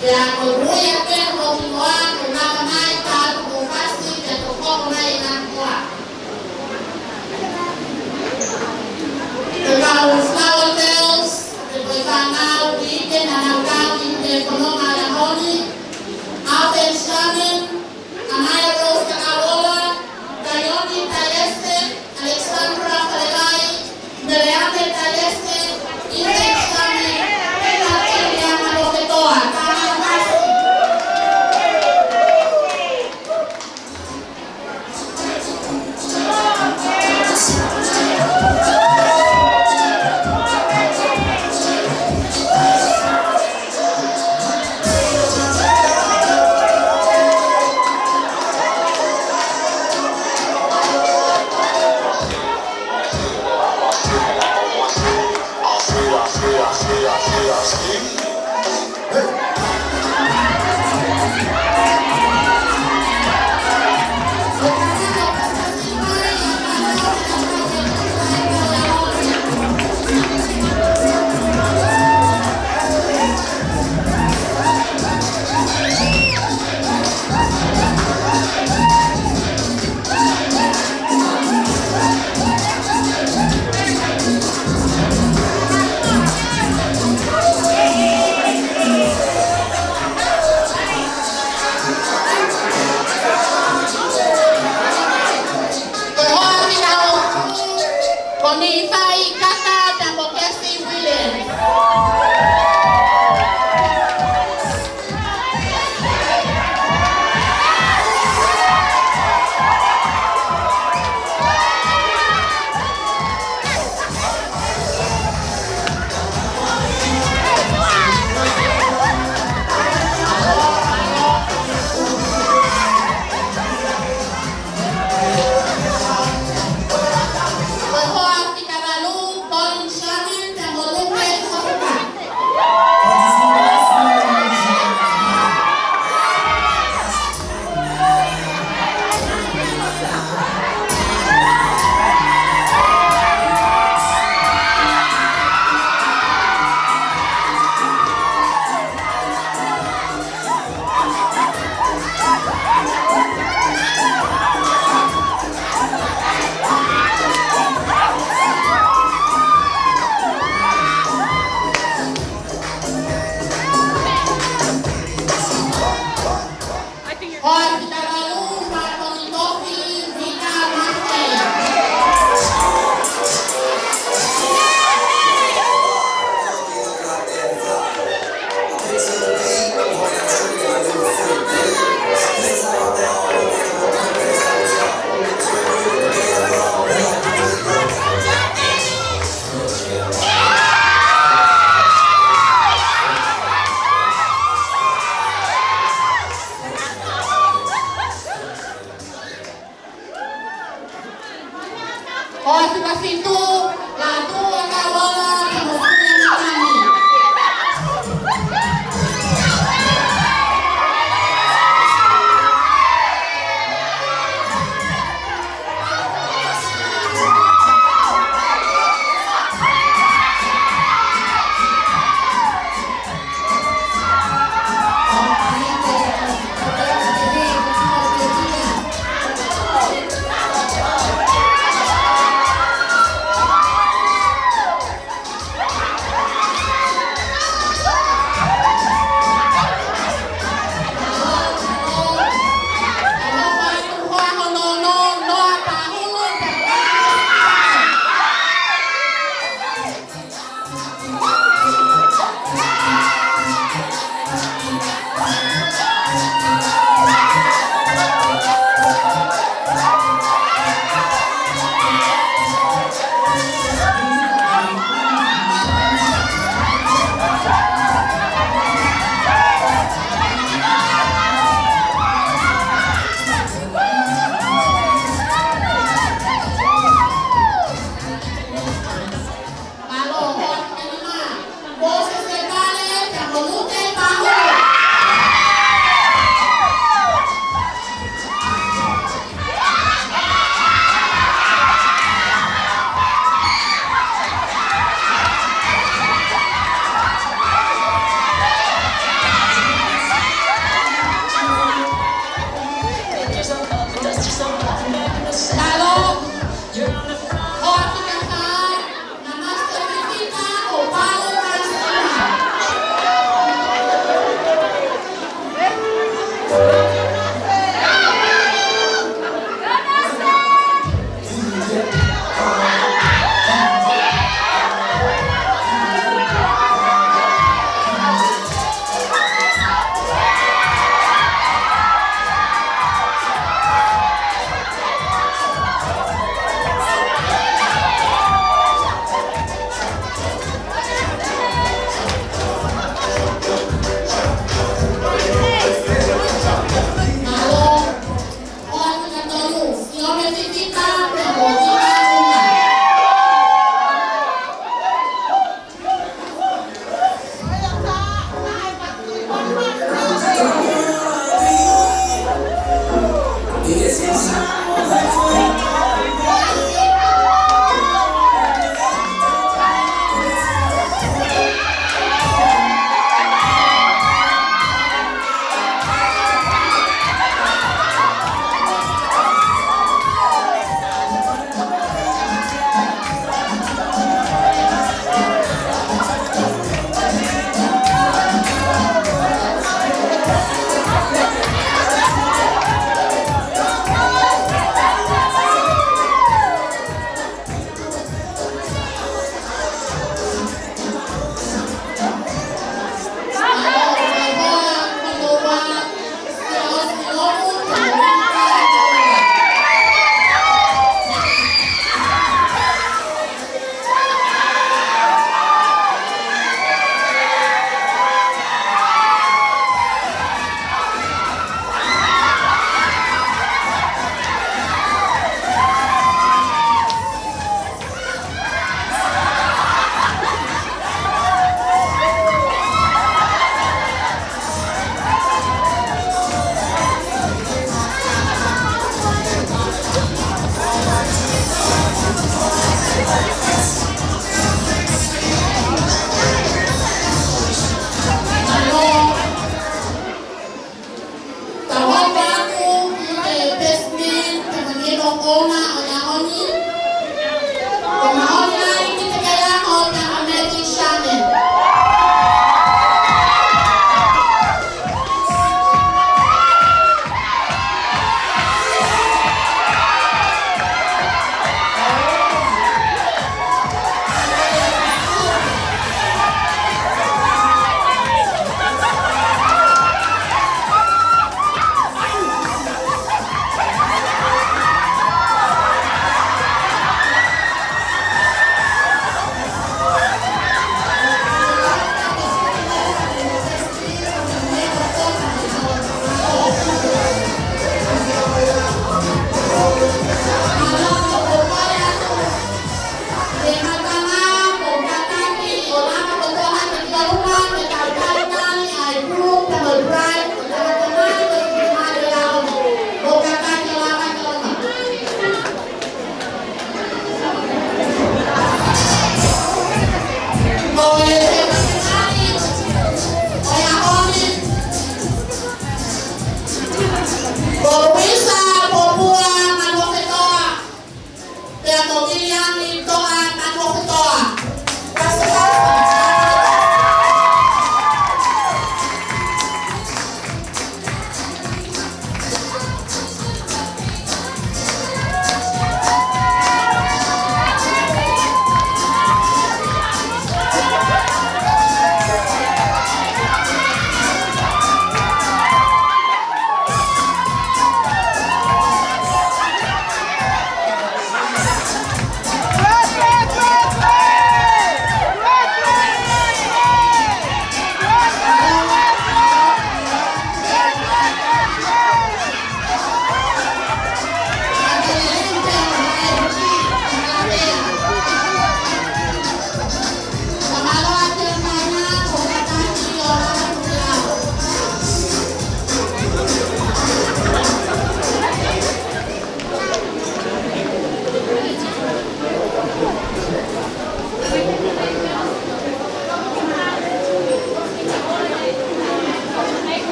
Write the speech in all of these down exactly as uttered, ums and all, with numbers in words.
Pea ko e ui atu ʻo e hingoa ko Ngata Mai, ka ʻoku ou fasi pea toki hoko mai e ngaahi hoa. Ko e kau Flower Girls, ko e fānau ʻi he naʻa nau kau ki he fononga ʻo e ʻaho ni, Alvin Shannon, Anaya Rose Kakaola, Kaioni Taieste, Alexandra Falekai, Meleane Taieste, Ine Sami, Ina Kiliana Lofetoa, Tana Masi.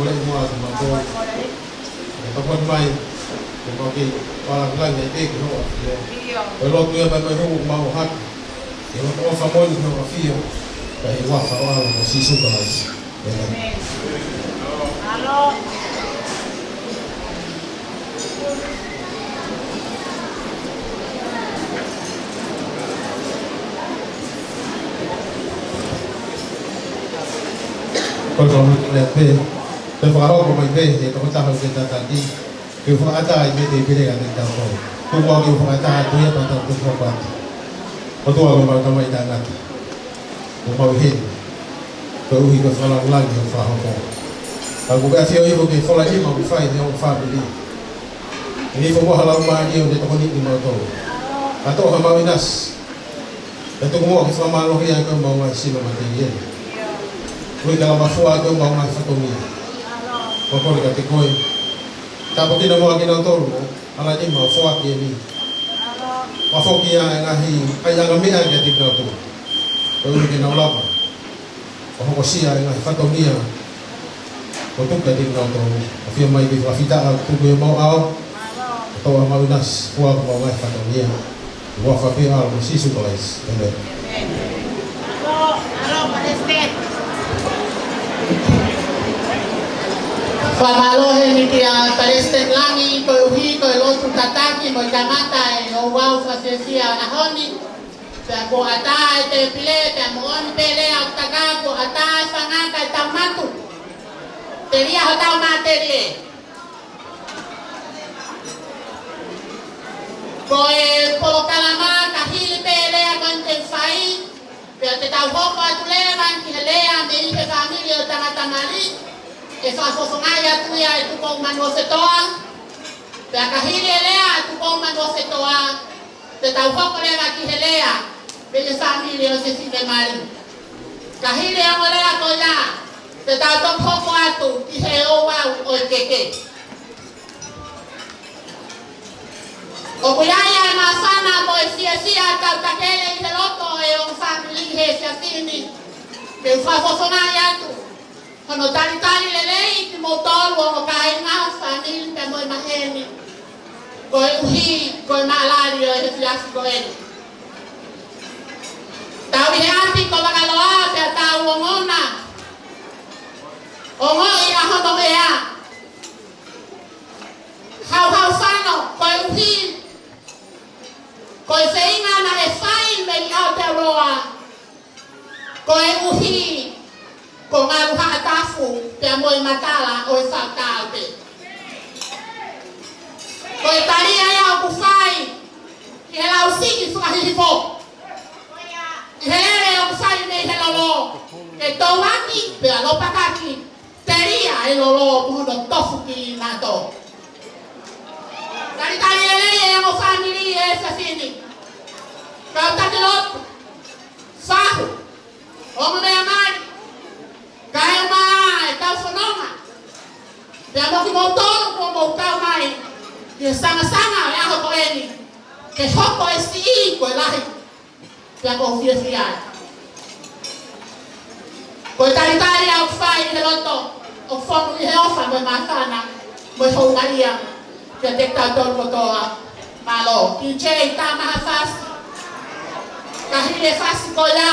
fakamolemole muʻa atu mautolu. Ke tokoni mai, ke mau kei fakalangilangi ai pē ki hoʻo ʻafio. Ko e lotu ia mai mei hoku mau haki. Ke mau ʻofa moʻoni ki hoʻo ʻafio. Pea ʻi he huafa ho ʻAlo ko Sīsū Kalaisi. ʻĒmeni. Ko e fakamolemole pē, ke fakahoko mai pē, ʻe he tokotaha ʻoku ke tataki, ke fakaʻatā ʻa e meʻa te u pehē kiate kitautolu. Tuku au ke u fakaʻatā atu ia pea tau tuku hoko atu. ʻOtua ko homau Tamai taʻengata. ʻoku mau ʻi heni, koeʻuhi ko e fakalāngilangi ʻoku fakahoko. Ka ʻoku ou kei ʻafio hifo ki he fola nima ʻoku fai ʻe he ongo fāmili. Ke hifo mo ha laumālie ʻo ne tokoniʻi kimautolu. Kātoa ha mau ʻinasi. Pea tuku muʻa ke fakamālohia ʻaki homau ngaahi sino matelie. Koeʻuhi ke lava fua ʻaki homau ngaahi fatongia. Ko e kole kiate koe, tāpuekina muʻa kinautolu, ʻa e nima ʻoku foaki eni. Fakafoki ʻa e ngaahi ʻaiʻanga meʻa kiate kinautolu, koeʻuhi ke nau lava ʻo hokosia ʻa e ngaahi fatongia kuo tuku kiate kinautolu. ʻAfio mai ke fakafetaʻi ʻa e tuku ʻi homau ʻao. Kātoa ha mau ʻinasi, fua ʻaki homau ngaahi fatongia. ʻI he huafa pē ʻo Sīsū Kalaisi. ʻĒmeni. Fakamālō heni kia Palesiteni Langi, koeʻuhi ko e lotu tataki mo e kamata ʻo e ouau fakafiefia ʻo e ʻaho ni. Pea kuo ʻatā e tēpile, pea moʻoni pē lea ʻoku taka, kuo ʻatā e fanga kae tau matu. Telia hotau matelie. Ko e polokalama ka hili pē lea ko eni te u fai, pea te tau hoko atu leva ki he lea mei he fāmili ʻo e tangata mali, ʻe fakafofongaʻi atu ia ʻe Tupou Manuofetoa. Pea ka hili e lea ʻa Tupou Manuofetoa, te tau hoko leva ki he lea mei he fāmili ʻo e fefine mali. Ka hili e ongo lea ko ia, te tau toki hoko atu ki he ouau ʻo e keke. ʻOku ʻi ai ʻa e māfana mo e fiefia tautakele ʻi he loto ʻo e ongo fāmili he efiafi ni. Te u fakafofongaʻi atu hono talitali lelei kimoutolu ongo kāinga, fāmili pea mo e maheni, koeʻuhi ko e maʻalali ʻo e efiafi ko eni. Tau ʻi he ʻapi ko Vakaloa pea tau ongona, ongoʻi ʻa hono ʻea. Hauhau fano, koeʻuhi ko e feinga naʻe fai mei Aotearoa, koeʻuhi ko Ngaluhaʻatafu pea mo e matala ʻo e faʻu taʻu pē. Ko e tali ia ʻoku fai ʻi he lau siʻi fakahihifo, ʻi he lele ʻoku fai mei he lolo, ke touaki pea lopakaki, telia e lolo mo hono tofu ki nato. Talitali lelei e ongo fāmili he efiafi ni. Kau taki lotu, fahu, ongo meʻa mali, kaeʻumaʻā e kau fononga, pea mo kimoutolu kuo mou kau mai ki he sangasanga ʻo e ʻaho ko eni, ke hoko e siʻi ko e lahi, pea ʻoku ou fiefia ai. Ko e talitali ʻoku fai ʻi he loto, ʻoku fonu ʻi he ʻofa mo e māfana mo e houngaʻia kiate kitautolu kotoa. Mālō. Kiʻi J, tā mai ha fasi. Ka hili e fasi ko ia,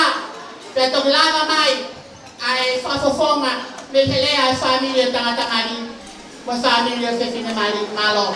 pea toki lava mai ʻa e fakafofonga mei he lea ʻa e fāmili ʻo e tangata mali mo e fāmili ʻo e fefine mali. Mālō.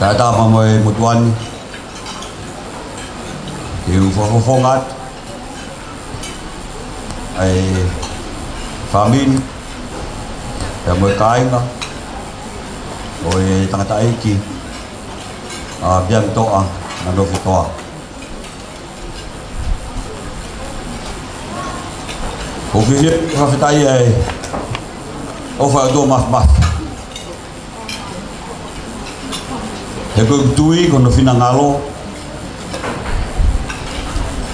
Kae ʻatā pea mo e motuʻa ni, te u fakafofonga atu ʻa e fāmili pea mo e kāinga ʻo e tangataʻeiki ʻa Biantoʻa Manuofetoa. ʻOku ou fiefia, fakafetaʻi ʻa e ʻofa ʻa e ʻOtua Māfimafi. He ko ʻeku tui ko hono finangalo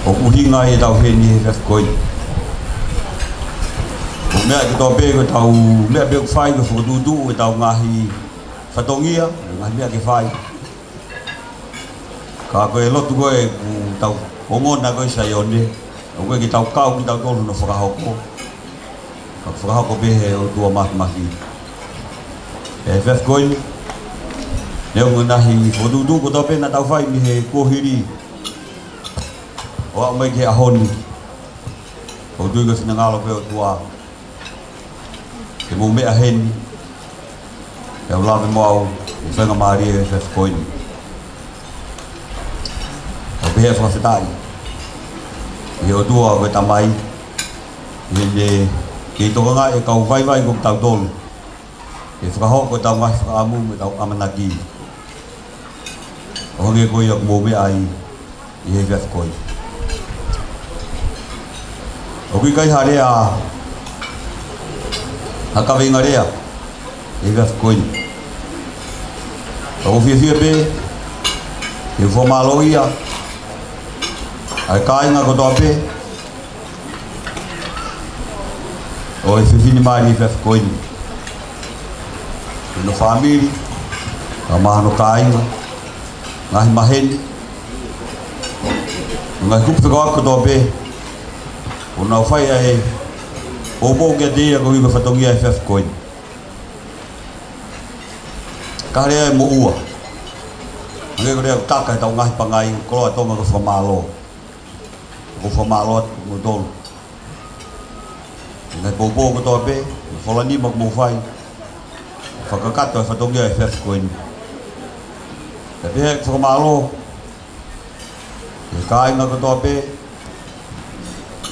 ʻoku ʻuhinga ai ʻetau ʻi heni he efiafi ko eni. Ko e meʻa kotoa pē, ko ʻetau meʻa pē ʻoku fai, ko e fokotuʻutuʻu ʻetau ngaahi fatongia, ngaahi meʻa ke fai. Ka ko e lotu ko ē ʻoku tau ongona ko ē ʻi Saione, ʻoku ʻikai ke tau kau kitautolu hono fakahoko. Ka fakahoko pē ʻe he ʻOtua Māfimafi. ʻE he efiafi ko eni, neongo e ngaahi fokotuʻutuʻu kotoa pē naʻa tau fai mei he kuohili ʻo aʻu mai ki he ʻaho ni, ʻoku ou tui ko e finangalo pē ʻo e ʻOtua ke mou meʻa heni, ke u lave mo au, ʻi he faingamālie ʻo e efiafi ko eni. ʻOku ou pehē ʻa e fakafetaʻi ki he ʻOtua ko e Tamai, ʻi heʻene kei tokangaʻi e kau vaivai ko kitautolu ke fakahoko ʻetau ngaahi fakaʻamu mo ʻetau ʻamanaki, ʻo hangē ko ia ʻoku mou meʻa ai ʻi he efiafi ko eni. ʻOku ʻikai ha lea, ha kaveinga lea ʻi he efiafi ko eni. ʻOku ou fiefia pē ke u fakamālōʻia ʻa e kāinga kotoa pē ʻo e efiafi ni mai ʻi he efiafi ko eni. Hono fāmili, kae ʻumaʻā hono kāinga, ngaahi maheni, ngaahi kupu fekauʻaki kotoa pē, ʻoku nau fai ʻa e poupou kiate ia koeʻuhi ko e fatongia ʻo e efiafi ko eni. Ka lea ʻe moʻua. Hangē ko e lea ʻoku taka ʻi heʻetau ngaahi pangai, koloa Tonga ko e fakamālō. ʻOku ou fakamālō atu kiate kimoutolu. Ngaahi poupou kotoa pē, ngaahi fola nima ʻoku mou fai. Fakakakato e fatongia ʻo e efiafi ko eni. Pea pehē ʻeku fakamālō ki he kāinga kotoa pē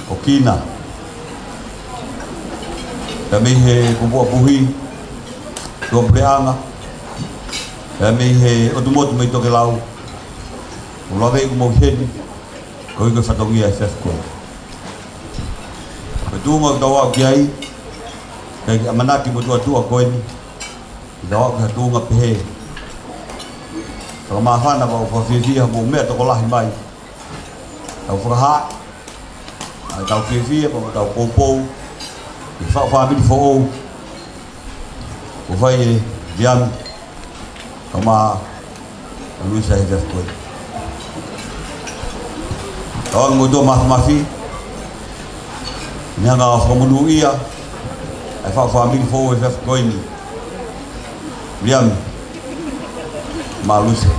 ʻo Kina. Pea mei he kupuʻa puhi, tuʻapuleʻanga. Pea mei he ʻotu motu mei Tokelau. ʻOku ou lave ʻi he mou heni, koeʻuhi ko e fatongia ʻo e efiafi ko eni. Ko e tuʻunga ʻoku tau aʻu ki ai, ʻikai ke ʻamanaki mo tuʻa tuʻa ko eni, ke tau aʻu ki ha tuʻunga pehē. Fakamāfana pea ʻoku ou fiefia hoʻomou meʻa tokolahi mai. Tau fakahā ʻa ʻetau fiefia, pea mo ʻetau poupou ki he faʻu fāmili foʻou ʻoku fai ʻe Liami kae ʻumaʻā ʻa Luisa he efiafi ko eni. Tauange mo e ʻOtua Māfimafi, ne hanga ʻo fakamonūʻia ʻa e faʻu fāmili foʻou he efiafi ko eni. Liami mo Luisa.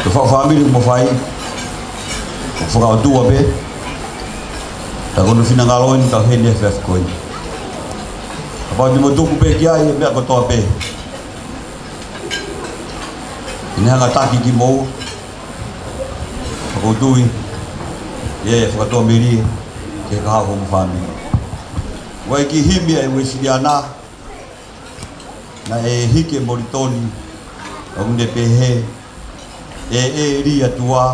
Ko e faʻu fāmili ʻoku mou fai, ʻoku fakaʻotua pē. Ka ko hono finangalo eni ke tau heni he efiafi ko eni. Kapau te mou tuku pē ki ai e meʻa kotoa pē, ʻe ne hanga ʻo taki kimoua. Ka ʻoku ou tui ʻe fakatuʻamelie ki he kahaʻu hoʻomou fāmili. ʻOku ʻi ai e kiʻi himi ʻa e Uēsiliana naʻe hiki ʻe Molitoni, ʻoku ne pehē: ʻE ʻEli ʻa e ʻOtua,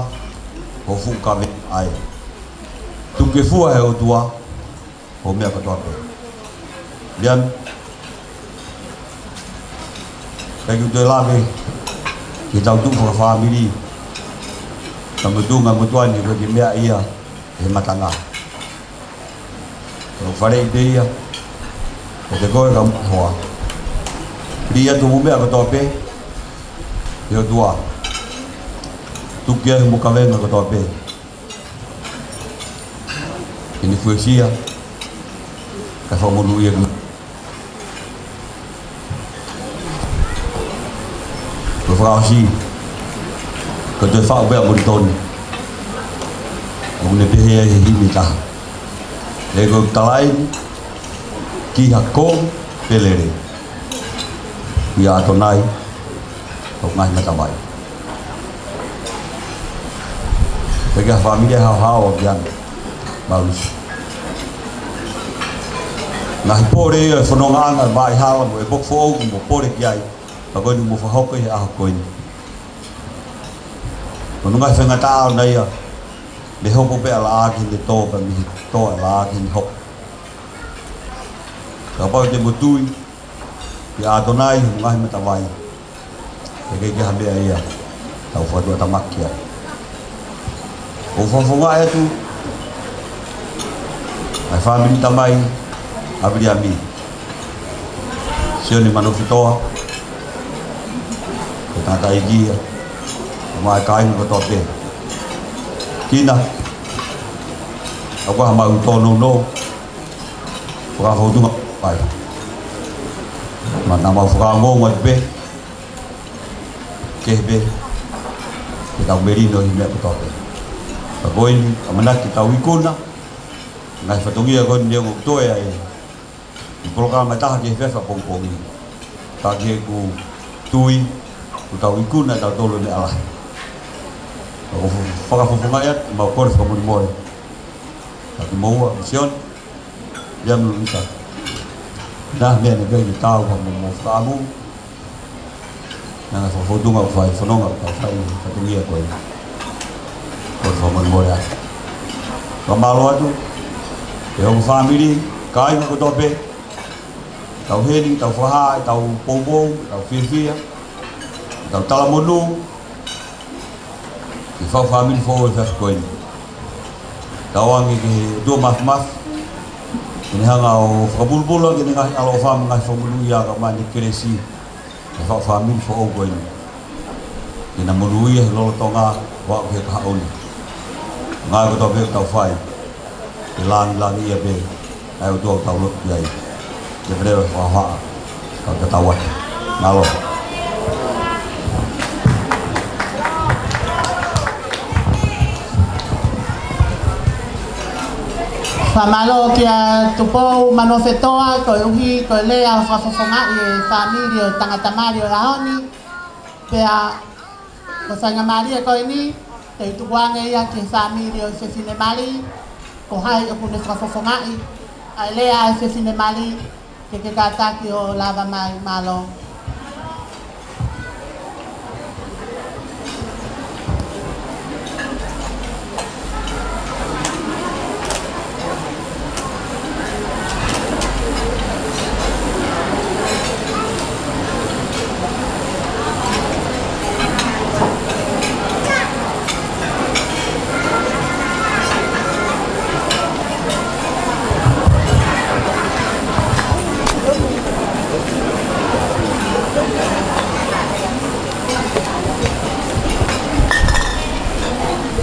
ho fuʻu kavenga ʻa e. Tuku ke fua ʻe he ʻOtua hoʻo meʻa kotoa pē. Liami, ʻikai ke u toe lave ki heʻetau tuʻu fakafāmili. Ka mo e tuʻunga motuʻa ni ko e kiʻi meʻa ia ʻi he matanga. Ko e faleʻi pē ia, ko e te koe ka mo hoa. Lī atu hoʻomou meʻa kotoa pē ki he ʻOtua. Tuku ki ai hoʻomou kavenga kotoa pē ke ne fuesia, kae fakamonūʻia. Ko e fakaʻosi, ko e toe faʻu pē ʻa Molitoni, ʻoku ne pehē ai he himi ʻe taha: ʻE ko e talaʻi ni ki ha kō pelele, ʻi ʻAtonai, ʻo ngaahi matavai. Pea ki he fāmili ʻa e haohaoa ʻa Liami mo Luisa. Ngaahi pole ia ʻo e fonongaʻanga ʻo e vaʻa hala mo e poki foʻou ʻoku mou pole ki ai, ka ko eni ʻoku mou fakahoko ʻi he ʻaho ko eni. Ko hono ngaahi faingataʻa ʻona ia, mei he hopo pē ʻa e laʻā ki heʻene tō, pea mei he tō ʻa e laʻā ki heʻene hopo. Kapau te mou tui ki ʻAtonai mo e ngaahi matavai, ʻe ʻikai ke ʻi ai ha meʻa ia te tau fakatuʻatamaki ai. ʻOku ou fakafofongaʻi atu ʻa e fāmili tamai ʻa Viliami. Sione Manofetoa, ko e tangataʻeiki ia, mo e kāinga kotoa pē. Kina, ʻoku ʻi ai haʻamau tōnounou, fakafōtunga ʻoku fai. Naʻa mau fakaongoongo atu pē, kehe pē, ke tau melino ʻi he meʻa kotoa pē. Ka ko eni, ʻamanaki ke tau ikuna, ngaahi fatongia ko eni ʻoku toe ʻi ai ʻi he polokalama ʻe taha ki he efiafi pongipongi. Ka ko ʻeku tui, kuo tau ikuna ʻe tautolu e meʻa lahi. Ka ʻoku fakafofongaʻi atu, mau kole fakamolemole. Ka kimoua, Sione, ia mo Luisa. Naʻe meʻa ne pē ki tau ka mo mo fakamu. Naʻa ngaahi fakafōtunga ʻoku fai, fononga ʻoku fai, fatongia ko ē. Ko e fakamolemole atu. Fakamālō atu, ʻe hoku fāmili, kāinga kotoa pē, tau heni, tau fakahā, tau poupou, tau fiefia, tau talamonū, ki he faʻu fāmili foʻou ʻo e efiafi ko eni. Tauange ki he ʻOtua Māfimafi, ke ne hanga ʻo fakapulupulu ʻaki ʻene ngaahi ʻaloʻofa mo e ngaahi fakamonūʻia ka ʻomai ʻene kelesi, ʻa e faʻu fāmili foʻou ko eni. Ke na monūʻia he lolotonga ʻo aʻu ki he kahaʻu ni. Ngaahi kotoa pē ʻoku tau fai, ke langilangiʻia pē ʻa e ʻOtua ʻoku tau lotu ki ai. Ke pele ʻo fakahohaʻa, kau tatau atu. Mālō. Fakamālō kia Tupou Manofetoa, koeʻuhi ko e lea fakafofongaʻi e fāmili ʻo e tangata mali ʻo e ʻaho ni. Pea ko e faingamālie ko eni, te u tukuange ia ki he fāmili ʻo e fefine mali, ko hai ʻoku ne fakafofongaʻi ʻa e lea ʻa e fefine mali, ke ke kātaki ʻo lava mai, mālō.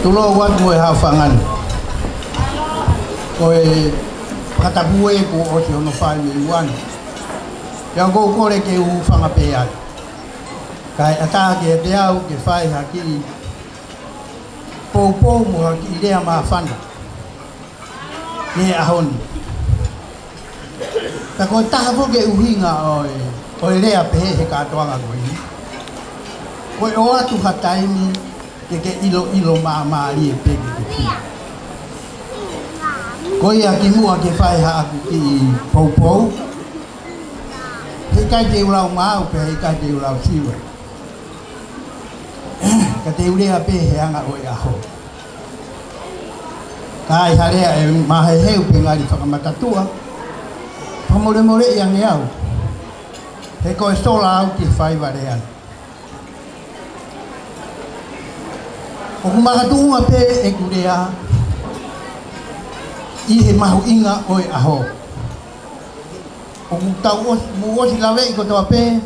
Tulou atu mo e haʻofanga ni. Ko e fakatapu ē kuo ʻosi hono fai mei ʻuani. Pea ʻoku ou kole ke u hūfanga pē ai. Kae ʻatā kiate au ke fai ha kiʻi poupou mo ha kiʻi lea māfana. He ʻaho ni. Ka ko e taha foki e ʻuhinga ʻo e, ʻo e lea pehē he kātoanga ko eni. Ko e ʻoatu ha taimi ke ke ʻiloʻilo māmālie pē ke ke fili. Ko ia kimuʻa ke fai haʻaku kiʻi poupou. Heʻikai te u lau maau pea heʻikai te u lau siva. Ka te u lea pē he anga ʻo e ʻaho. Ka ai ha lea ʻe maheheu pe ngali fakamatatua, fakamolemoleʻi ange au. He ko e sola au ki he faiva lea ni. ʻOku makatuʻunga pē ʻeku lea ʻi he mahuʻinga ʻo e ʻaho. ʻOku tau ʻos-, mou ʻosi laveʻi kotoa pē,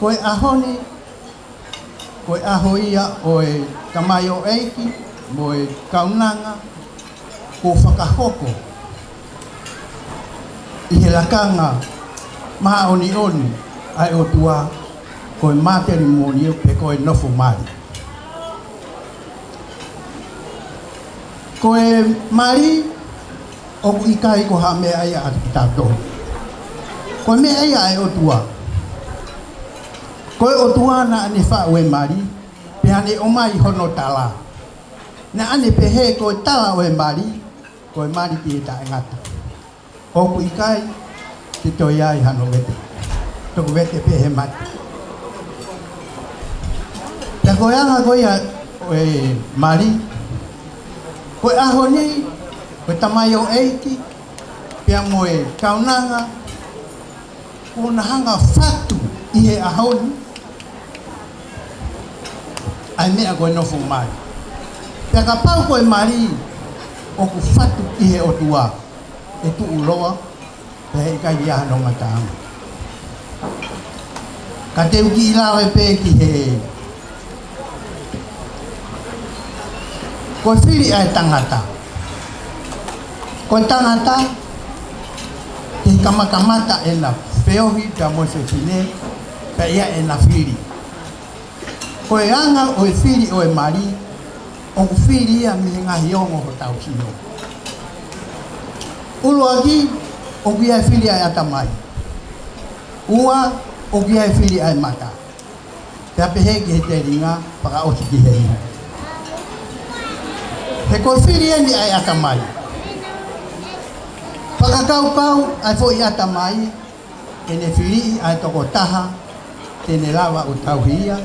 ko e ʻaho ni, ko e ʻaho ia ʻo e tamaioʻeiki mo e kaunanga kuo fakahoko ʻi he lakanga māʻoniʻoni ʻa e ʻOtua, ko e matrimonial pe ko e nofo mali. Ko e mali, ʻoku ʻikai ko ha meʻa ia ʻa kitautolu. Ko e meʻa ia ʻa e ʻOtua. Ko e ʻOtua naʻa ne faʻu e mali, pea ne ʻomai hono tala. Naʻa ne pehē ko e tala ʻo e mali, ko e mali ki he taʻengata. ʻOku ʻikai ke toe ʻi ai hano vete. Toku vete pē he mate. Pea ko e anga ko ia ʻo e mali, ko e ʻaho ni, ko e tamaioʻeiki pea mo e kaunanga, kuo na hanga fatu ʻi he ʻaho ni ʻa e meʻa ko e nofo mali. Pea kapau ko e mali ʻoku fatu ʻi he ʻOtua, ʻe tuʻuloa, pea heʻikai ʻi ai hano ngataʻanga. Ka te u kiʻi lave pē ki he, ko e fili ʻa e tangata. Ko e tangata, ʻi he kamakamata ʻena feohi pea mo e fefine, pea ʻi ai ʻena fili. Ko e anga ʻo e fili ʻo e mali, ʻoku fili ia mei he ngaahi ongo hotau sino. ʻUluaki, ʻoku ʻi ai e fili ʻa e ʻatamai. Ua, ʻoku ʻi ai e fili ʻa e mata. Pea pehē ki he telinga, fakaʻosi ki he ihu. He ko e fili eni ʻa e ʻatamai. Fakakaukau ʻa e foʻi ʻatamai, ke ne fili ʻa e tokotaha te ne lava ʻo tauhi ia,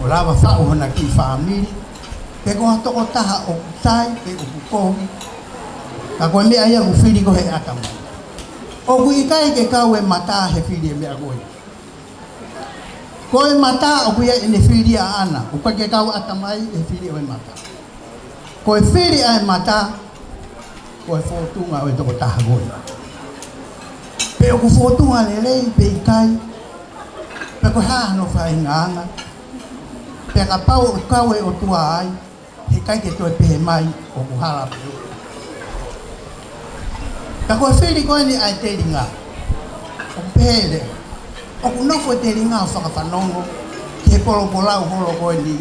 ʻo lava faʻu hona kiʻi fāmili, pe ko ha tokotaha ʻoku sai, pe ʻoku kovi. Ka ko e meʻa ia ʻoku fili ko ē he ʻatamai. ʻOku ʻikai ke kau e mata he fili e meʻa ko ē. Ko e mata ʻoku ʻi ai ʻene fili ʻaʻana, ʻoku ʻikai ke kau ʻatamai he fili ʻo e mata. Ko e fili ʻa e mata, ko e fōtunga ʻo e tokotaha ko ē. Pe ʻoku fōtunga lelei, pe ʻikai, pe ko e hā hono faʻahinga ʻaʻana, pea kapau ʻoku kau e ʻOtua ai, heʻikai ke toe pehē mai ʻoku hala pē. Ka ko e fili ko eni ʻa e telinga, ʻoku pehē leva, ʻoku nofo e telinga ʻo fakafanongo ki he polopolau holo ko eni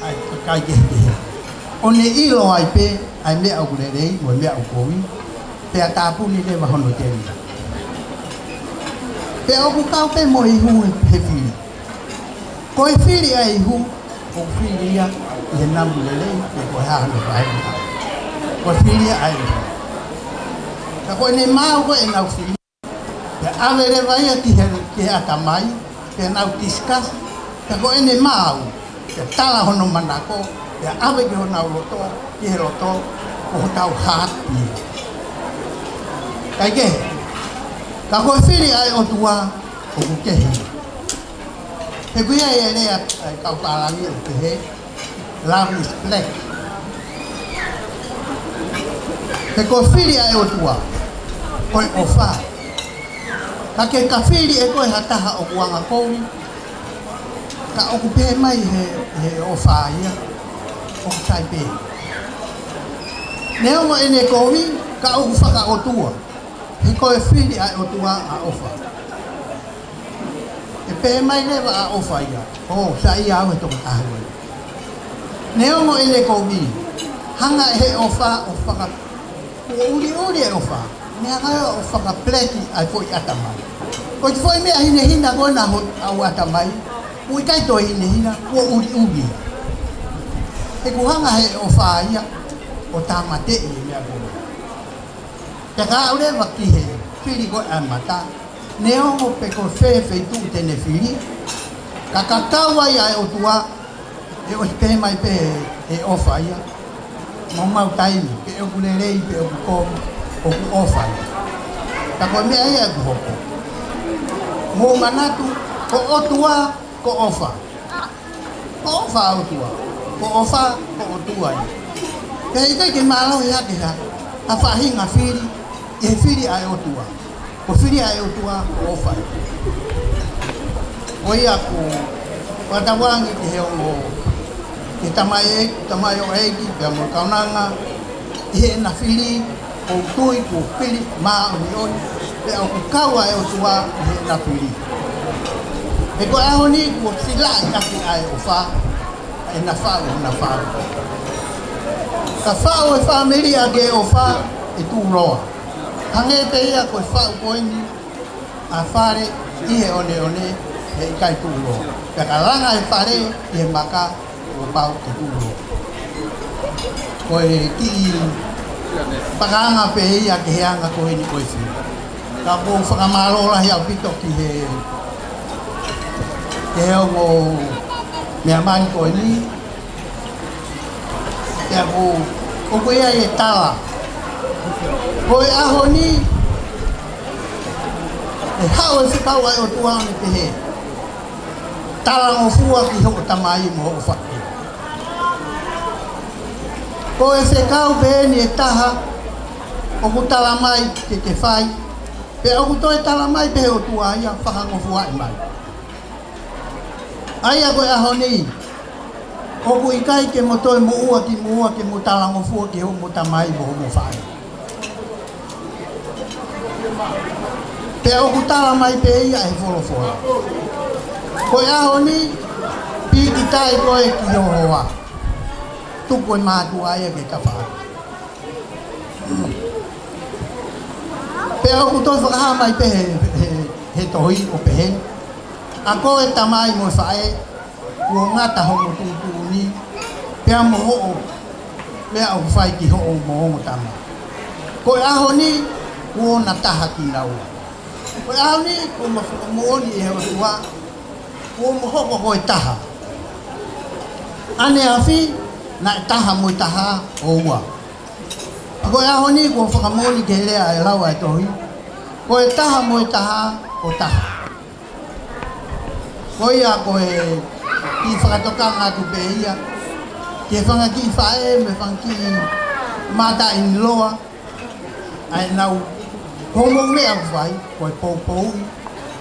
ʻa e kakai kehekehe. ʻO ne ʻilo ai pē ʻa e meʻa ʻoku lelei mo e meʻa ʻoku kovi, pea tāpuni leva hono telinga. Pea ʻoku kau pē mo e ihu he, he fili. Ko e fili ʻa e ihu, ʻoku fili ia ʻi he namu lelei, pe ko e hā hono faʻahinga. Ko e fili ia ʻa e ihu. Ka ko ʻene maau ko ē ʻenau fili, pea ʻave leva ia ki he, ki he ʻatamai, pea nau discuss, pea ko ʻene maau, pea tala hono manako, pea ʻave ki honau loto, ki he loto, ko hotau heart ia. Kae kehe, ka ko e fili ʻa e ʻOtua, ʻoku kehe. He ʻoku ʻi ai e lea ʻa e kau pālangi ʻoku pehē, "Love is black." He ko e fili ʻa e ʻOtua, ko e ʻofa. Ka ke ka fili ʻe koe ha taha ʻoku anga kovi, ka ʻoku pehē mai he, he ʻofa ia, ʻoku sai pē. Neongo ʻene kovi, ka ʻoku faka-ʻOtua. He ko e fili ʻa e ʻOtua ʻa ʻofa. ʻE pehē mai leva ʻa ʻofa ia, ʻo, saiʻia au he tokotaha ko ē. Neongo ʻene kovi, hanga ʻe he ʻofa ʻo faka-, ʻo ʻuliʻuli e ʻofa, ne hanga ʻo faka-black ʻa e foʻi ʻatamai. Ko e foʻi meʻa hinehina ko ena ʻa hotau ʻatamai, ʻoku ʻikai toe hinehina, ʻo ʻuliʻuli. He ʻoku hanga ʻe he ʻofa ia ʻo tāmateʻi e meʻa ko ē. Pea ka aʻu leva ki he fili ko ē ʻa e mata, neongo pe ko fē feituʻu te ne fili, ka ka kau ai ʻa e ʻOtua, ʻe ʻosi pehē mai pē he ʻofa ia, maumau taimi, pe ʻoku lelei, pe ʻoku kovi, ʻoku ʻofa ia. Ka ko e meʻa ia ʻoku hoko. Mou manatu, ko e ʻOtua, ko e ʻofa. Ko e ʻofa ʻa e ʻOtua. Ko e ʻofa, ko e ʻOtua ia. Pea ʻikai ke mālohi hake ha, ha faʻahinga fili, ʻi he fili ʻa e ʻOtua. Ko e fili ʻa e ʻOtua, ko e ʻofa ia. Ko ia ʻoku ou fakatauange ki he ongo, ki he tamaioʻeiki, tamaioʻeiki, pea mo e kaunanga, ʻi heʻena fili, ʻoku ou tui kuo fili māʻoniʻoni, pea ʻoku kau ʻa e ʻOtua ʻi heʻena fili. He ko e ʻaho ni kuo silaʻi ʻaki ʻa e ʻofa, ʻena faʻu, ʻena faʻu. Ka faʻu e fāmili ʻaki e ʻofa, ʻe tuʻuloa. Hangē pē ia ko e faʻu ko eni ʻa e fale ʻi he ʻoneʻone, heʻikai tuʻuloa. Pea ka langa e fale ʻi he maka, kuo pau ke tuʻuloa. Ko e kiʻi fakaanga pē ia ki he anga ko eni ko e fili. Ka ʻoku ou fakamālō lahi ʻaupito ki he, ki he ongo meʻa mai ko eni. Pea ʻoku, ʻoku ʻi ai e tala. Ko e ʻaho ni, ʻe haʻu e fekau ʻa e ʻOtua ʻo ne pehē, "Talangofua ki hoʻo tamai mo hoʻo faʻē." Ko e fekau pē eni ʻe taha ʻoku tala mai ke ke fai, Pea ʻoku toe tala mai pē ʻe he ʻOtua ia, fakangofuaʻi mai. ʻA ia ko e ʻaho ni, ʻoku ʻikai ke mo toe moʻua ki muʻa ke mo talangofua ki hoʻomo tamai mo hoʻomo faʻē. Pea ʻoku tala mai pē ia ʻe he folofola. Ko e ʻaho ni, pīkitai koe ki ho hoa. Tuku e mātuʻa ia ke ka faʻa. Pea ʻoku toe fakahā mai pē he, he, he tohi ʻo pehē. ʻA koe tamai mo e faʻē, kuo ngata homo tuʻutuʻuni, pea mo hoʻo meʻa ʻoku fai ki hoʻo mo homo tama. Ko e ʻaho ni, kuo na taha kinaua. Ko e ʻaho ni, kuo ma fakamoʻoni ʻe he ʻOtua, kuo mo hoko ko e taha. ʻAneafi, naʻe taha mo e taha ʻo ua. Pea ko e ʻaho ni, kuo fakamoʻoni ki he lea ʻa e lau ʻa e tohi. Ko e taha mo e taha, ko taha. Ko ia ko e kiʻi fakatokanga atu pē ia ki he fanga kiʻi faʻē mo e fanga kiʻi mother-in-law, ʻa ʻenau, ko hoʻomou meʻa ʻoku fai, ko e poupouʻi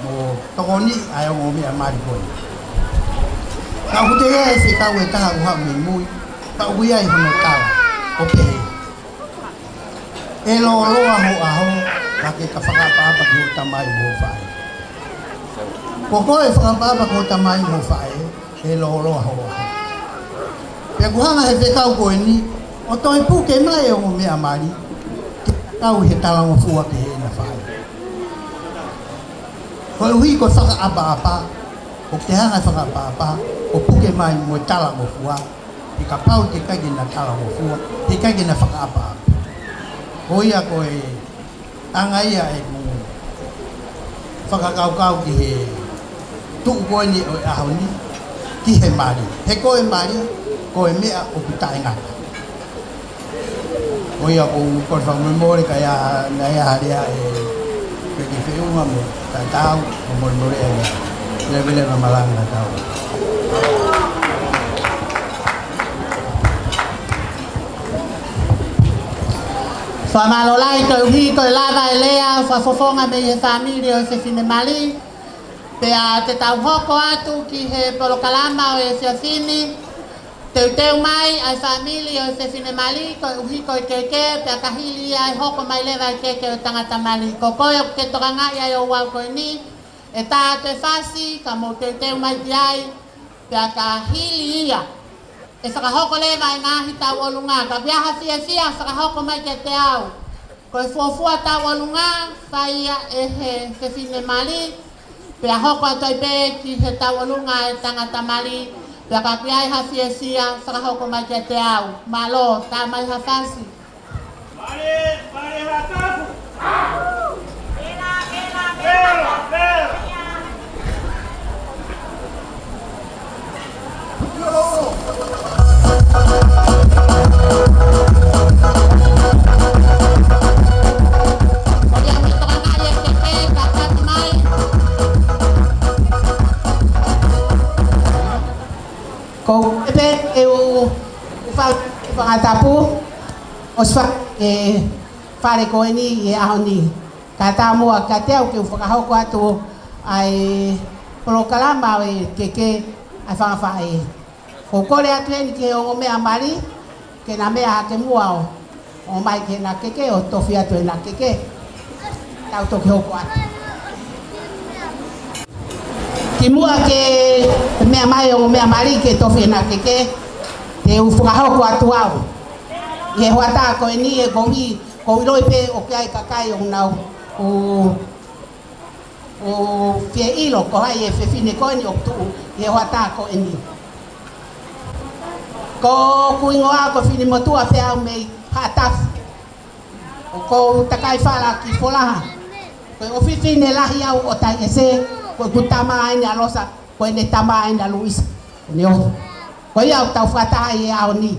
mo tokoniʻi ʻa e ongo meʻa mali ko ē. Ka ʻoku teʻeki ai fekau e taha ʻoku haʻu mei mui, ka ʻoku ʻi ai hono tala ʻo pehē. ʻE lōloa ho ʻaho, ka ke ka fakaʻapaʻapa ki hoʻo tamai mo hoʻo faʻē. Ko koe fakaʻapaʻapa ki hoʻo tamai mo hoʻo faʻē, ʻe lōloa ho ʻaho. Pea ʻoku hanga ʻe he fekau ko eni ʻo toe puke mai e ongo meʻa mali, ke kau he talangofua ki heʻena faʻē. Koeʻuhi ko e fakaʻapaʻapa, ʻoku te hanga ʻe fakaʻapaʻapa ʻo puke mai mo e talangofua, he kapau te ʻikai ke na talangofua, te ʻikai ke na fakaʻapaʻapa. Ko ia ko e anga ia ʻeku fakakaukau ki he tuʻu ko eni ʻo e ʻaho ni, ki he mali. He ko e mali, ko e meʻa ʻoku taʻengata. Ko ia ʻoku ou kole fakamolemole ka ʻi ai ha lea ʻe peki feʻunga mo tatau, mo molemole ai. Leveleva malanga tatau. Fakamālō lahi koeʻuhi ko e lava e lea fakafofonga mei he fāmili ʻo e fefine mali. Pea te tau hoko atu ki he polokalama ʻo e efiafi ni. Teuteu mai ʻa e fāmili ʻo e fefine mali, koeʻuhi ko e keke, pea ka hili ia ʻe hoko mai leva e keke ʻo e tangata mali. Ko koe ʻoku ke tokangaʻi ai ʻo ua ko eni, ʻe tā atu e fasi, ka mou teuteu mai ki ai, pea ka hili ia ʻe fakahoko leva e ngaahi tauʻolunga, ka ʻi ai ha fiefia fakahoko mai kiate au. Ko e fuofua tauʻolunga, fai ia ʻe he fefine mali, pea hoko atu ai pē ki he tauʻolunga e tangata mali, pea ka ʻi ai ha fiefia fakahoko mai kiate au. Mālō, tā mai ha fasi. Mali, mali ha tapu. Vela, vela, vela. Vela, vela. Ko e pē ʻeku fa-, fangatapu, ʻosi fa-, e fale ko eni ʻi he ʻaho ni. Ka tā muʻa kiate au ke u fakahoko atu ʻa e polokalama ʻo e keke ʻa e fanga faʻē. ʻOku ou kole atu eni ki he ongo meʻa mali, ke na meʻa hake muʻa ʻo, ʻomai ki heʻena keke, ʻo tofi atu ʻena keke. Tau toki hoko atu. Kimuʻa ke meʻa mai ongo meʻa mali ke tofi ʻena keke, te u fakahoko atu au. ʻI he hoʻatā ko eni ʻe koeʻuhi, ʻoku ou ʻiloʻi pē ʻoku ʻi ai e kakai ʻoku nau, ʻo ʻo fie ʻilo ko hai e fefine ko eni ʻoku tuʻu ʻi he hoʻatā ko eni. Ko hoku hingoa ko Finimotuʻa Feau mei Haʻatafu. ʻOku ou takai fala ki Folaha. Ko e ʻofefine lahi au ʻo Taiese, ko ʻeku tama ʻeni ʻa Losa, ko ʻene tama ʻeni ʻa Luisa. Ne o. Ko ia ʻoku tau fakataha ʻi he ʻaho ni.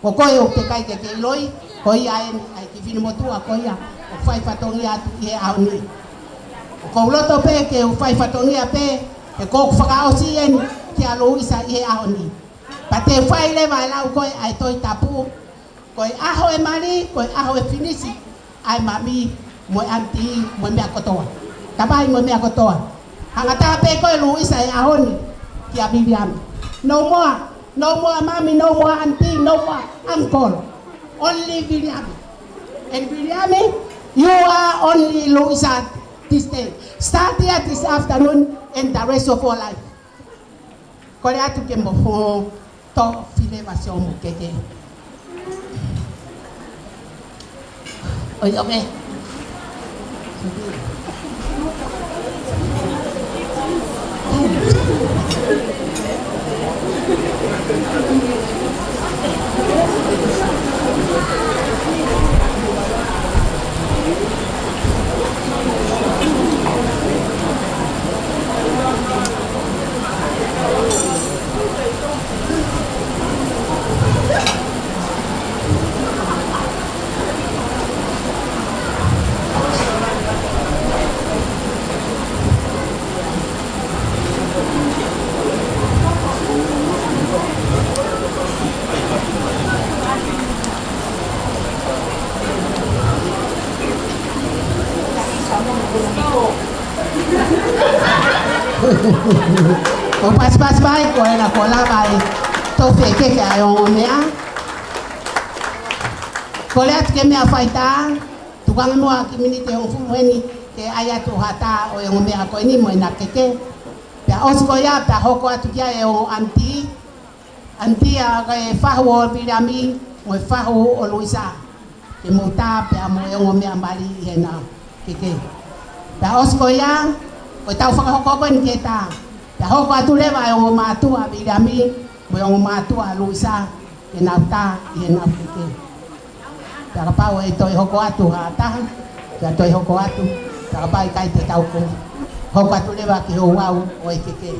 Ko koe ʻoku teʻeki ai ke ke ʻiloʻi, ko ia ʻeni ʻa e kiʻi Finimotuʻa ko ia ʻoku fai fatongia atu ʻi he ʻaho ni. ʻOku ou loto pē ke u fai fatongia pē, he ko ʻeku fakaʻosi ʻeni kia Luisa ʻi he ʻaho ni. Pea te u fai leva e lau ko ē ʻa e Tohi Tapu, ko e ʻaho e mali, ko e ʻaho e finisi ʻa e mami. mo e aunty, mo e meʻa kotoa. Tapai mo e meʻa kotoa. Hanga tā pē ko e Luisa he ʻaho ni kia Viliami. No more, no more mommy, no more aunty, no more uncle. Only Viliami. And Viliami, you are only Luisa this day. Start here this afternoon and the rest of your life. Kole atu ke mo fo to file ma si o mo keke. ʻOi, ʻomi. ʻO pasipasi mai, ko ena ko lava e tofe keke ʻa e ongo meʻa. Kole atu ke meʻa faitā, tukanga muʻa ki miniti ʻe hongofulu heni, ke ʻai atu ha taha ʻo e ongo meʻa ko eni mo ena keke. Pea ʻosi ko ia, pea hoko atu ki ai e ongo aunty. Aunty ʻa e fahu ʻo Viliami, mo e fahu ʻo Luisa. Ke mou tā pea mo e ongo meʻa mali ʻi hena keke. Pea ʻosi ko ia, ko e tau fakahoko ko eni ke tā. Pea hoko atu leva e ongo mātuʻa ʻa Viliami, mo e ongo mātuʻa ʻa Luisa, ke nau tā ʻi hena keke. Pea kapau ʻe toe hoko atu ha taha, pea toe hoko atu, pea kapau ʻikai te tau ko. Hoko atu leva ki he ouau ʻo e keke.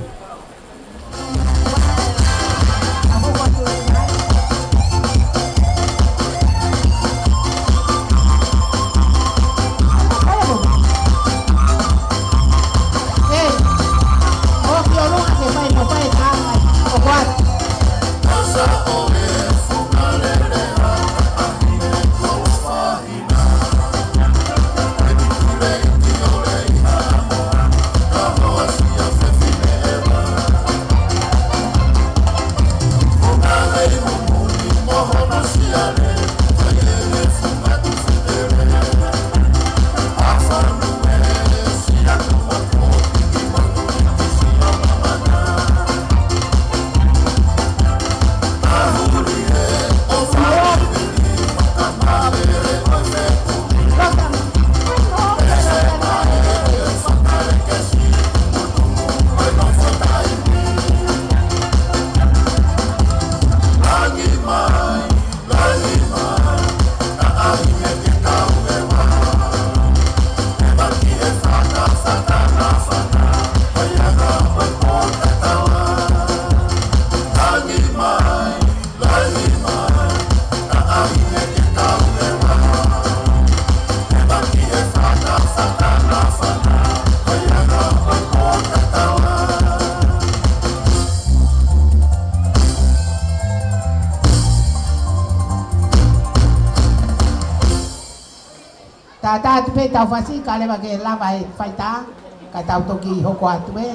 Tātā atu pē tau fasi, ka leva ke lava e faitā, ka tau toki hoko atu pē.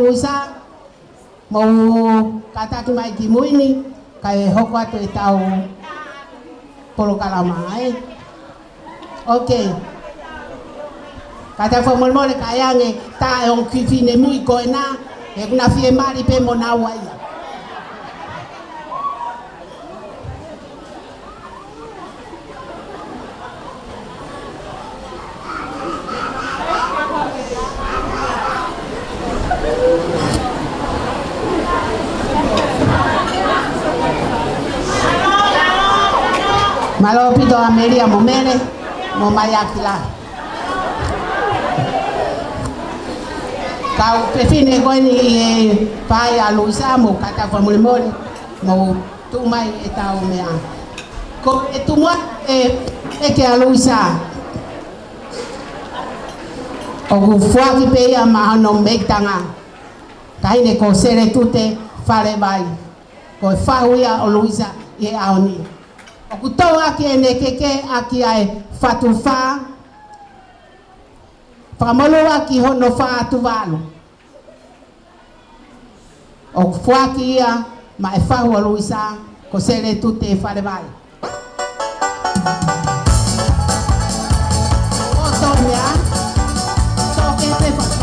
Luisa, mou kātaki mai ki mui ni, kae hoko atu ʻetau polokalama, ē. Okay. Kātaki fakamolemole, ka ʻi ai ange ha taha ʻo e ongo kiʻi finemui ko ena, he ʻoku na fiemali pē mo naua ia. Mālō ʻaupito ʻa Melia mo Mele, mo Maiakila. Kau fefine ko eni ʻe fai ʻa Luisa, mou kātaki fakamolemole, mou tuʻu mai ʻetau meʻa. Ko e tumu ʻa e, ʻeke ʻa Luisa. ʻOku foaki pē ia maʻa hono meʻitanga. Taʻahine ko Seletute Falevai. Ko e fahu ia ʻo Luisa ʻi he ʻaho ni. ʻOku toʻo ʻaki ʻene keke ʻaki ʻa e fatu fā. Fakamolū ʻaki hono fā Tuvalu. ʻOku foaki ia maʻa e fahu ʻo Luisa ko Seletute Falevai. ʻO tō meʻa, tō ke te faka.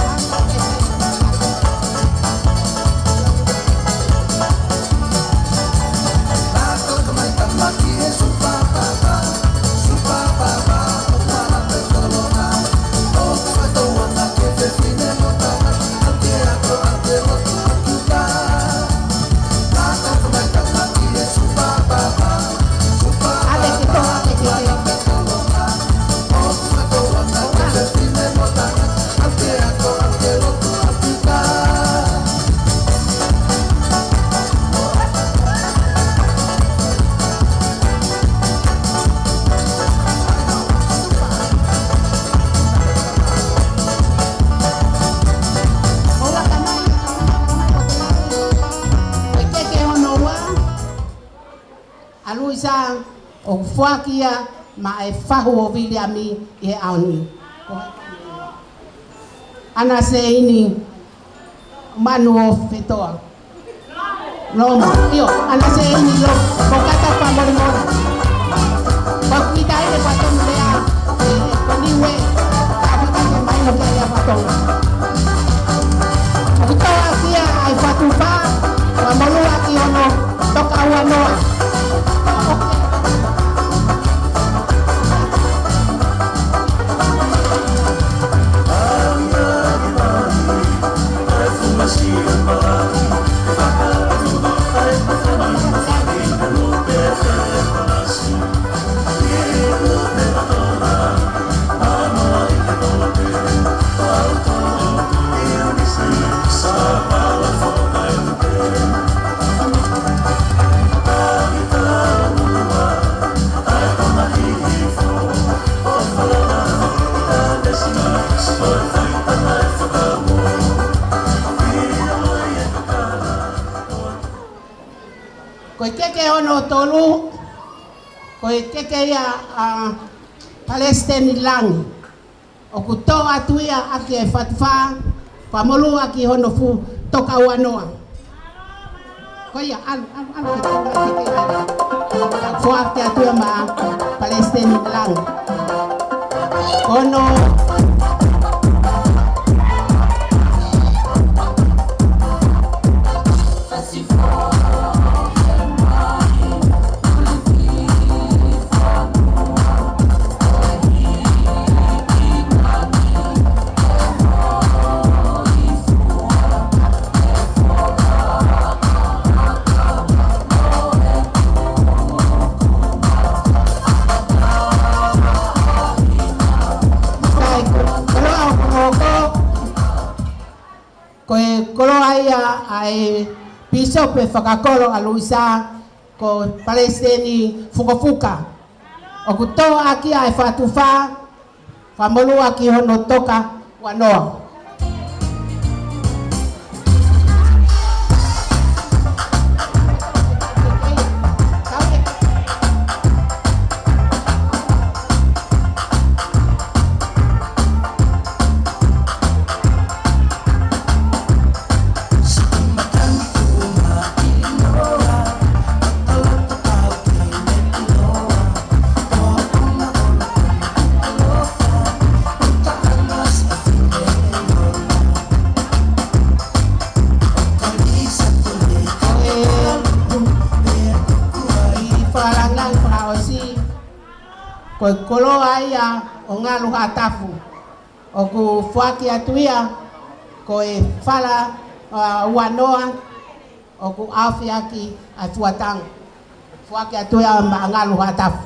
ʻA Luisa, ʻoku foaki ia maʻa e fahu ʻo Viliami ʻi he ʻaho ni. ʻAna Seini Manu ʻo Fetoa. Lomo, ʻio, ʻAna Seini Lomo, mou kātaki fakamolemole. Ko kita ini patong lea, ko Niue, ka kita ke mai no kia ia patong. ʻOku toʻo ʻaki ia ʻa e fatu fā, fakamolū ʻaki hono toka ua noa. Ko e keke hono tolu, ko e keke ia ʻa Palesiteni Langi. ʻOku toʻo atu ia ʻaki e fatu fā, fakamolū ʻaki hono fuʻu toka ua noa. Ko ia, ʻalu, ʻalu, ʻalu, ke tau mai ke tau. Foaki atu ia maʻa Palesiteni Langi. Ono. Ko e koloa ia ʻa e pīsope fakakolo ʻa Luisa, ko Palesiteni Fukofuka. ʻOku toʻo ʻaki ia e fatu fā, fakamolū ʻaki hono toka ua noa. Koloa ia ʻo Ngalu Haʻatafu. ʻOku foaki atu ia ko e fala, ʻa, ua noa, ʻoku ʻaofi ʻaki ʻa e fuataga. Foaki atu ia maʻa Ngalu Haʻatafu.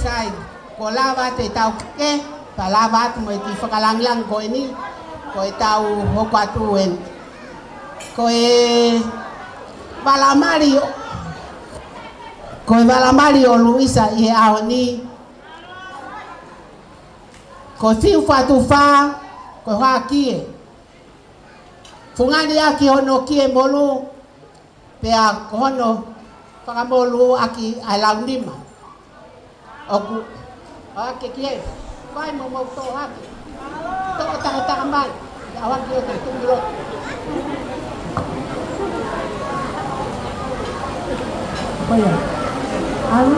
Sai, kuo lava atu e tau keke, pea lava atu mo e kiʻi fakalāngilangi ko eni, ko e tau hoko atu eni. Ko e vala mali ʻo, ko e vala mali ʻo Luisa ʻi he ʻaho ni, ko e fiu fatu fā, ko e hā kie. Fungani ʻaki hono kie molu, pea ko hono fakamolu ʻaki ʻa e lau nima. ʻOku, ʻoku ʻikai ke fai mo mou toʻo hake. Toʻo takataka mai. ʻAi hake ʻo te tumi loto. Ko ia. ʻAlu.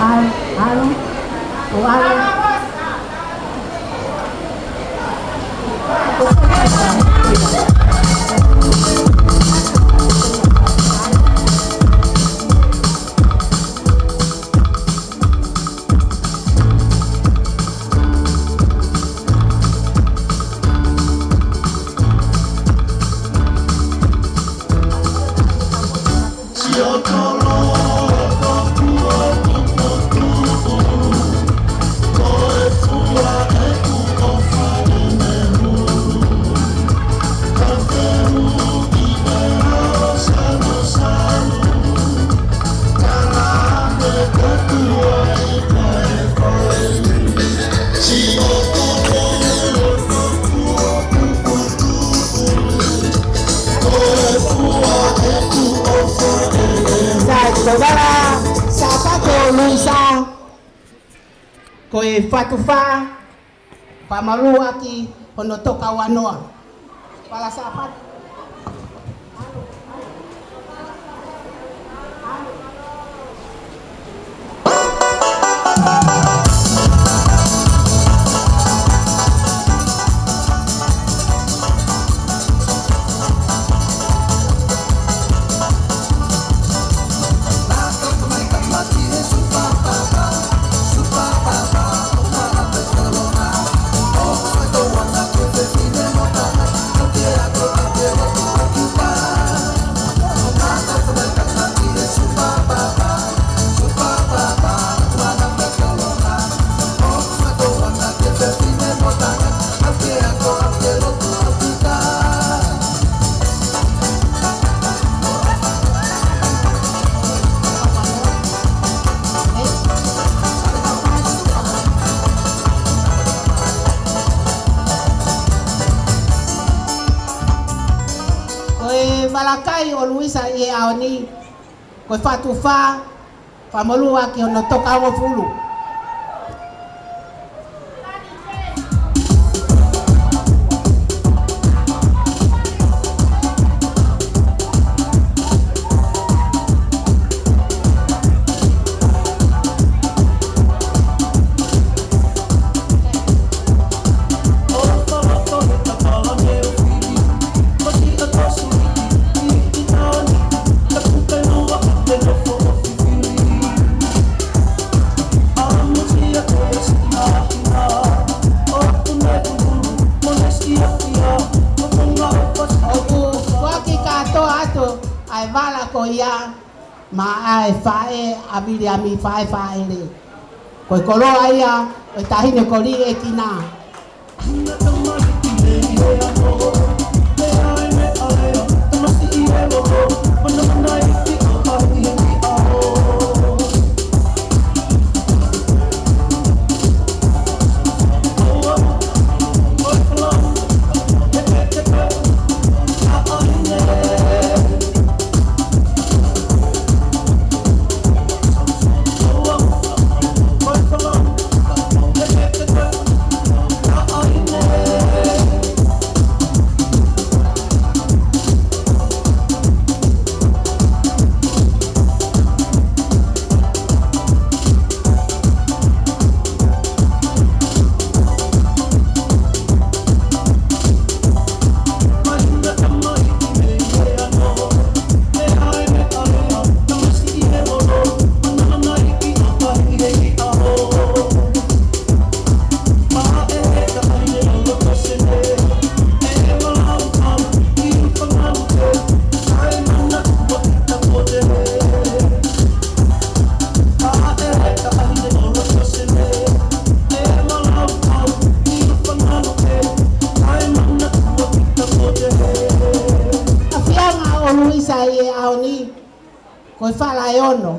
ʻAlu, ʻalu. ʻO ʻalu. Sai, ko e vala Sāpate ʻo Luisa, ko e fatu fā, fakamolu ʻaki hono toka ua noa. Vala Sāpate. Ko e vala kai ʻo Luisa ʻi he ʻaho ni, ko e fatu fā, fakamolu ʻaki hono toka hongofulu. ʻOku foaki kātoa atu ʻa e vala ko ia, maʻa e faʻē ʻa Viliami Faʻēfaʻele. Ko e koloa ia ʻo e Taʻahine ko Liʻekina. ʻApianga ʻo Luisa ʻi he ʻaho ni, ko e fala ʻe ono.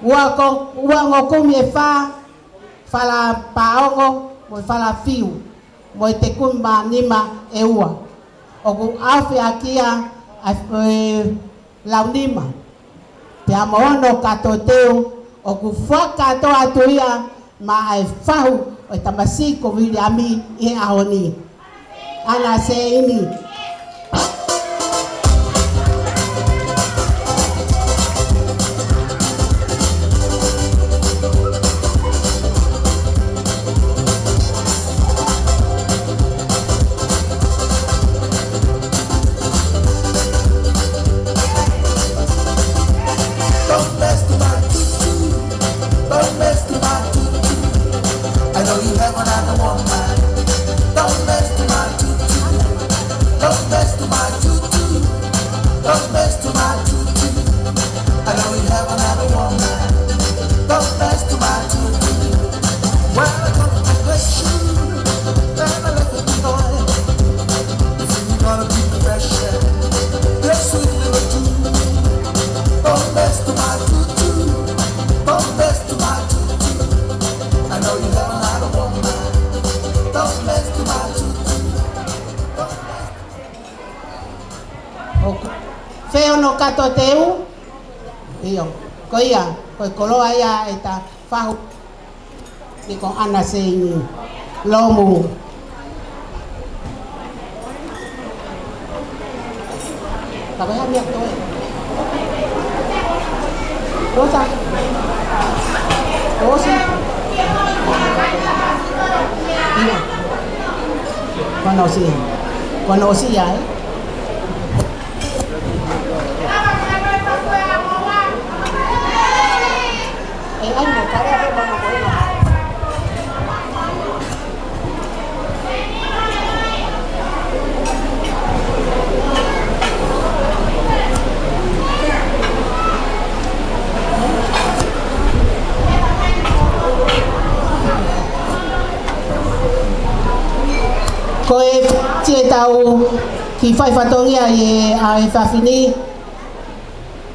Ua ko, ua ongo kumi ʻe fā, fala paongo, mo e fala fiu, mo e tekumi mā nima ʻe ua. ʻOku ʻaofia ʻaki ia ʻa e launima. Pea mo hono kato teu, ʻoku fakakātoa atu ia maʻa e fahu ʻo e tamasiʻi ko Viliami ʻi he ʻaho ni. ʻAna Seini. Don't mess with my tutu. Don't mess with my tutu. I know you have another woman. Don't mess with my tutu. Don't mess with my tutu. Don't mess with my tutu. I know you have another woman. Don't mess with my tutu. Well, I come to bless you. Then I left it behind. If you gotta be precious, yes, sweet little tutu. Don't mess with my tutu. Don't mess with my tutu. I know you have another woman. Don't mess with my tutu. Don't mess. ʻOku fēono kato teu. ʻIo, ko ia, ko e koloa ia ʻe ta fahu. Ni ko ʻAna Seini Lomu. Ka ko e hā meʻa ko ē? Rosa. Rosi. ʻIa. Ko ʻAna Seini. Ko ʻAna Seini ia, ē? Ko e tie tau ki fai fatongia ʻi he ʻaho fafine.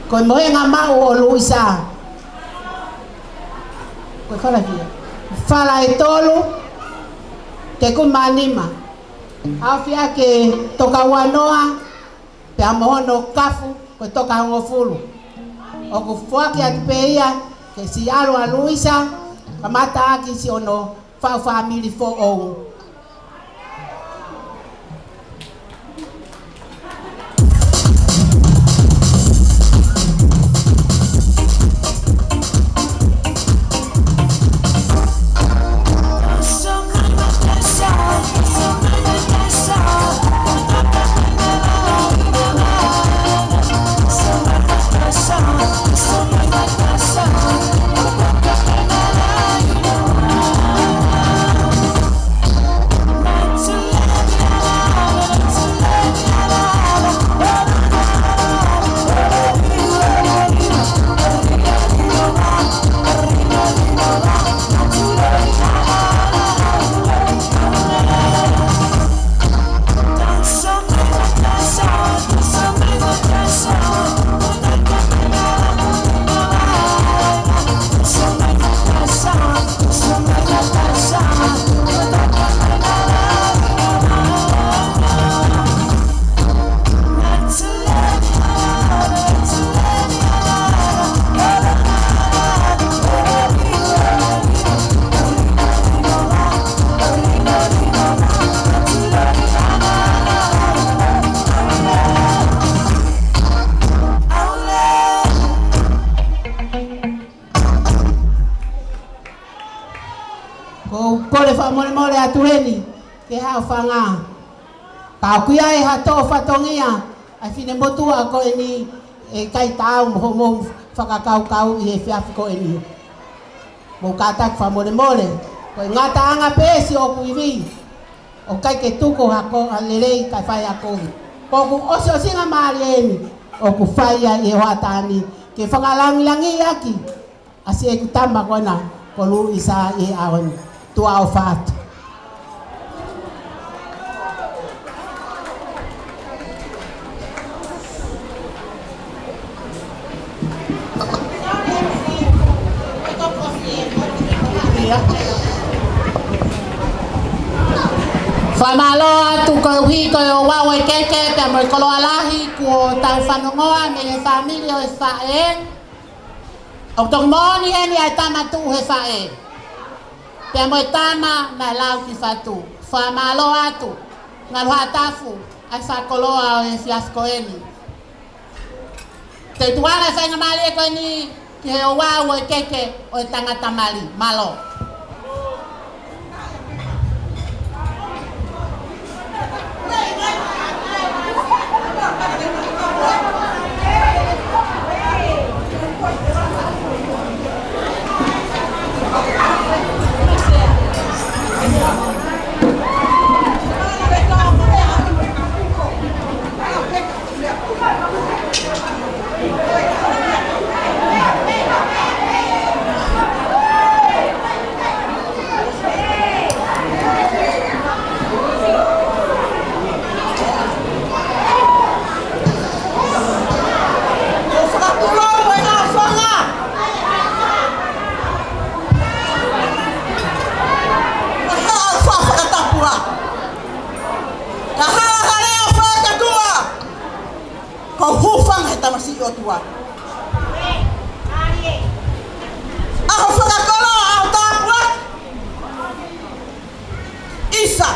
Ko e mohenga maʻu ʻo Luisa. Ko e fala fiha. Fala ʻe tolu, tekumi mā nima. ʻAofia ʻaki e toka ua noa, pea mo hono kafu, ko e toka hongofulu. ʻOku foaki atu pē ia, ke siʻi ʻalu ʻa Luisa, kamata ʻaki siʻono faʻu fāmili foʻou. ʻOku ou kole fakamolemole atu heni ki he haʻofanga. Ka ʻoku ʻi ai ha toʻo fatongia ʻa e finemotuʻa ko eni ʻe ʻikai taau mo hoʻomou fakakaukau ʻi he efiafi ko eni. Mou kātaki fakamolemole, ko e ngataʻanga pē siʻoku ivi, ʻoku ʻikai ke tuku ha ko ha lelei kae fai ha kovi. Ko ʻeku ʻosiʻosingamālie eni ʻoku fai ai ʻi he hoʻatā ni ke fakalāngilangiʻaki ʻa siʻeku tama ko ena ko Luisa ʻi he ʻaho ni. Tuʻa ʻofa atu. Fakamālō atu koeʻuhi ko e ouau ʻo e keke pea mo e koloa lahi kuo tau fanongoa mei he fāmili ʻo e faʻē. ʻOku toki moʻoni heni ʻa e tama tuʻu he faʻē pea mo e tama naʻe lau ki fatu. Fakamālō atu Ngaluhaʻatafu ʻa e fakakoloa ʻo e efiafi ko eni. Te u tuku ʻa e faingamālie ko eni ki he ouau ʻo e keke ʻo e tangata mali. Mālō. Ka hā ha lea fakatuʻa, ko e hūfanga he tamasiʻi ʻOtua. ʻAho fakakoloa, ʻaho tāpuaki. ʻIsa.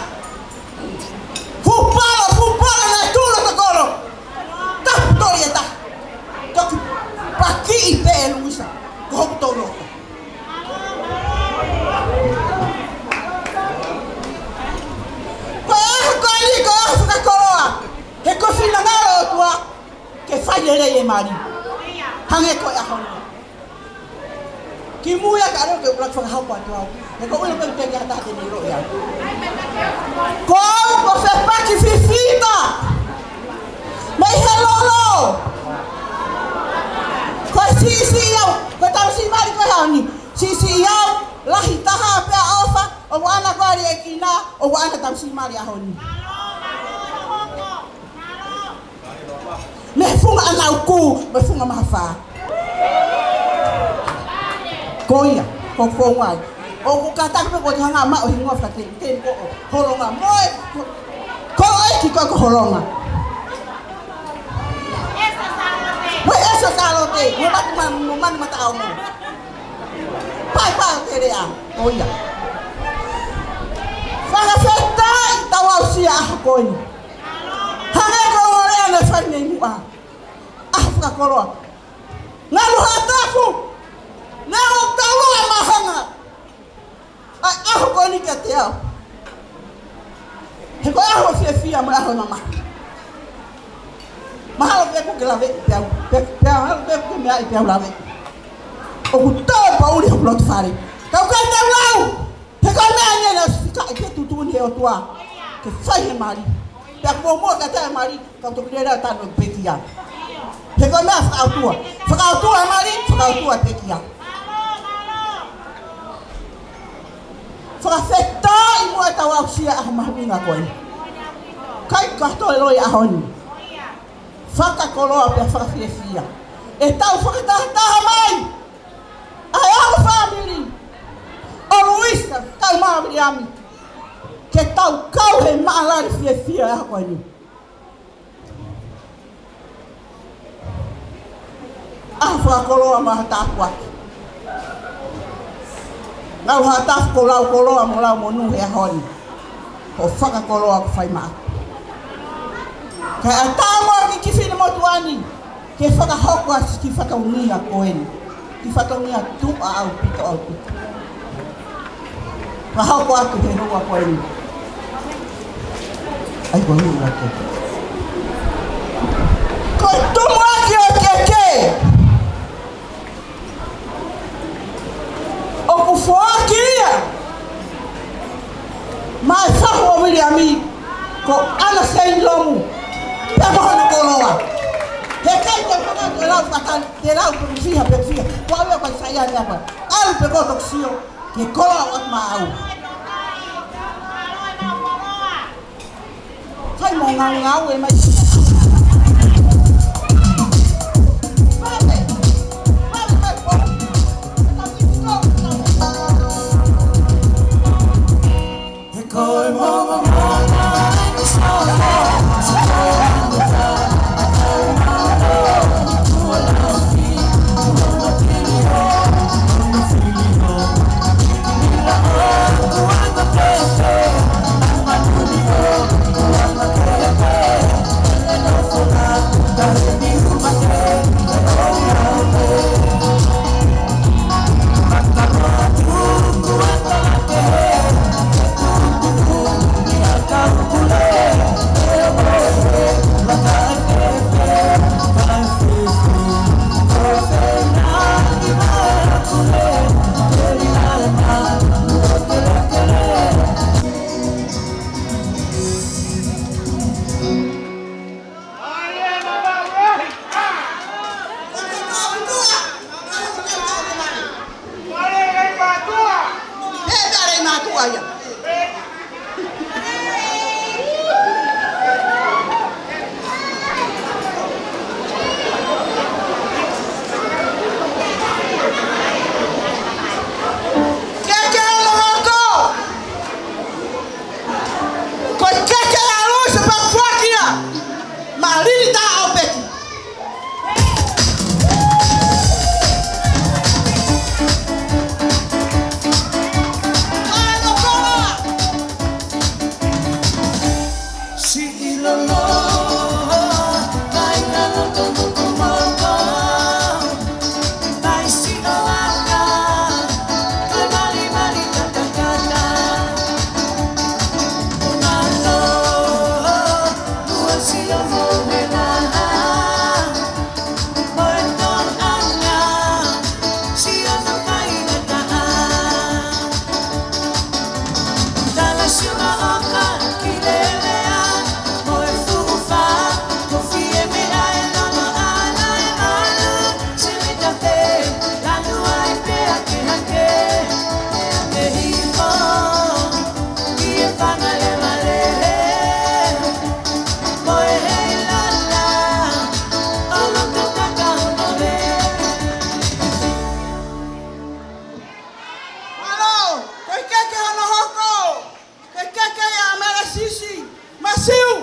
Fupalo, fupalo naʻe tuʻu ʻi loto kolo. Tapu toli ʻe taha. Toki pakiʻi pē ʻe Luisa. Ko hoku tolo. Ko e ʻaho ko eni ko e ʻaho fakakoloa. He ko e finangalo ʻo e ʻOtua ke fai lelei e mali. Hangē ko e ʻaho ni. Kimuʻa ka ʻalu ke u ʻuluaki fakahoko atu au. He ko e ʻuhinga pē ʻoku ʻikai ke ʻi ai ha taha te ne ʻiloʻi au. Ko au ko Fepaki Fifita. Mei he lolo. Ko e siʻisiʻi au. Ko e tamasiʻi mali ko e ʻaho ni. Siʻisiʻi au. Lahi taha pea ʻofa. ʻOku ʻaʻana ko e liʻekina. ʻOku ʻaʻana tamasiʻi mali ʻaho ni. Mei he funga ʻana uku, mei he funga mahafa. Ko ia, ko, ko wai. ʻOku kātaki pē ko e hanga maʻu hingoa fakateni, teni ko Holonga. Mo e, ko, ko e ki ko, ko Holonga. Mo e ʻEsi ʻo Sālote, mo Manu, mo Manu Mataʻaongo. Pae, pae, tere a, ko ia. Fakafetaʻi tau aʻusia ʻaho ko eni. Hangē ko e lea naʻe fai mei muʻa. ʻAho fakakoloa. Ngaluhaʻatafu. Naʻe ʻo taulua mahanga. ʻA e ʻaho ko eni kiate au. He ko e ʻaho fiefia mo e ʻaho mamahi. Mahalo pē ʻoku ke lave pē au. Pē, pē mahalo pē ʻoku ke meaʻi pē au lave. ʻOku tō pau ʻi hoku loto fale. Ka ʻoku ʻikai te u lau. He ko e meʻa eni naʻe fika ʻi he tuʻutuʻuni ʻe he ʻOtua ke fai he mali. Pea ko e moʻoni ka taʻe mali, ka u toki lele ʻo tanu pekia. He ko e meʻa fakaʻotua. Fakaʻotua mali, fakaʻotua pekia. Fakafetaʻi muʻa ʻetau aʻusia ʻaho mahuʻinga ko eni. ʻIkai ka toe loi ʻaho ni. Fakakoloa pea fakafiefia. ʻEtau fakatahataha mai. ʻA e ongo fāmili ʻo Luisa kae ʻumaʻā Viliami. Ke tau kau he maʻalali fiefia ʻaho ko eni. ʻAho fakakoloa mo e ʻaho tāpuaki. Ngaluhaʻatafu ko e lau koloa mo lau monū he ʻaho ni. Ko e fakakoloa ko e fai maʻa. Kae ʻatā muʻa ki he kiʻi finemotuʻa ni ke fakahoko ʻa e kiʻi fatongia ko eni. Kiʻi fatongia tuʻa ʻaupito ʻaupito. Ka hoko atu he houa ko eni. ʻAi ko eni ake. Ko e tumuʻaki ʻo e keke ʻoku foaki ia maʻa e fahu ʻo Viliami, ko ʻAna Seilomu, pea mo hono koloa. He ʻikai ke hanga ʻe lau faka-, ke lau ko e fiha pe fiha. Ko au ia ko e saiʻia ni apa. ʻAlu pē koe toki sio ki he koloa ʻoku ʻatu maʻau. Sai mo ngaungaue mai. Keke hono hoko. Ko e keke ʻa Lusi Pafuakia. Maʻa Lili Taʻaupeki. Mālō, ko e keke hono hoko, ko e keke ia ʻa Melesisi Masiu.